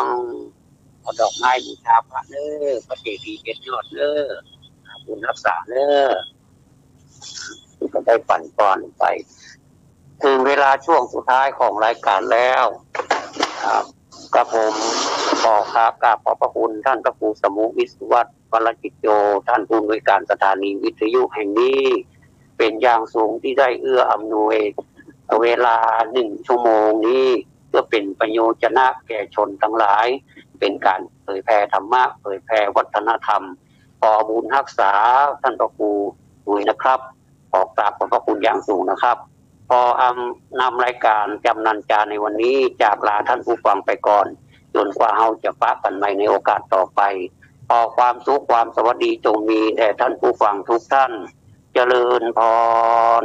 ง เอาดอกไม้บูชาพระเน้อ พระเจดีย์เจ็ดยอดเน้อ บุญฮักษาเน้อ ก็ได้ปั๋นปอนไป ถึงเวลาช่วงสุดท้ายของรายการแล้ว ครับ กระผมขอกราบขอบพระคุณท่านพระครูสมุวิศวัตร วรกิจโย ท่านผู้อำนวยการสถานีวิทยุแห่งนี้ เป็นอย่างสูงที่ได้เอื้ออำนวยเวลาหนึ่งชั่วโมงนี้ เพื่อเป็นประโยชน์จะนะแก่ชนทั้งหลาย เป็นการเผยแผ่ธรรมะ เผยแผ่วัฒนธรรม ขอบุญฮักษาท่านพระครูด้วยนะครับ ขอกราบขอบพระคุณอย่างสูงนะครับ ขออำ นำรายการจำนันจาในวันนี้จากลาท่านผู้ฟังไปก่อน จนกว่าเฮาจะปะกั๋นใหม่ในโอกาสต่อไป ขอความสุขความสวัสดีจงมีแด่ท่านผู้ฟังทุกท่าน เจริญพร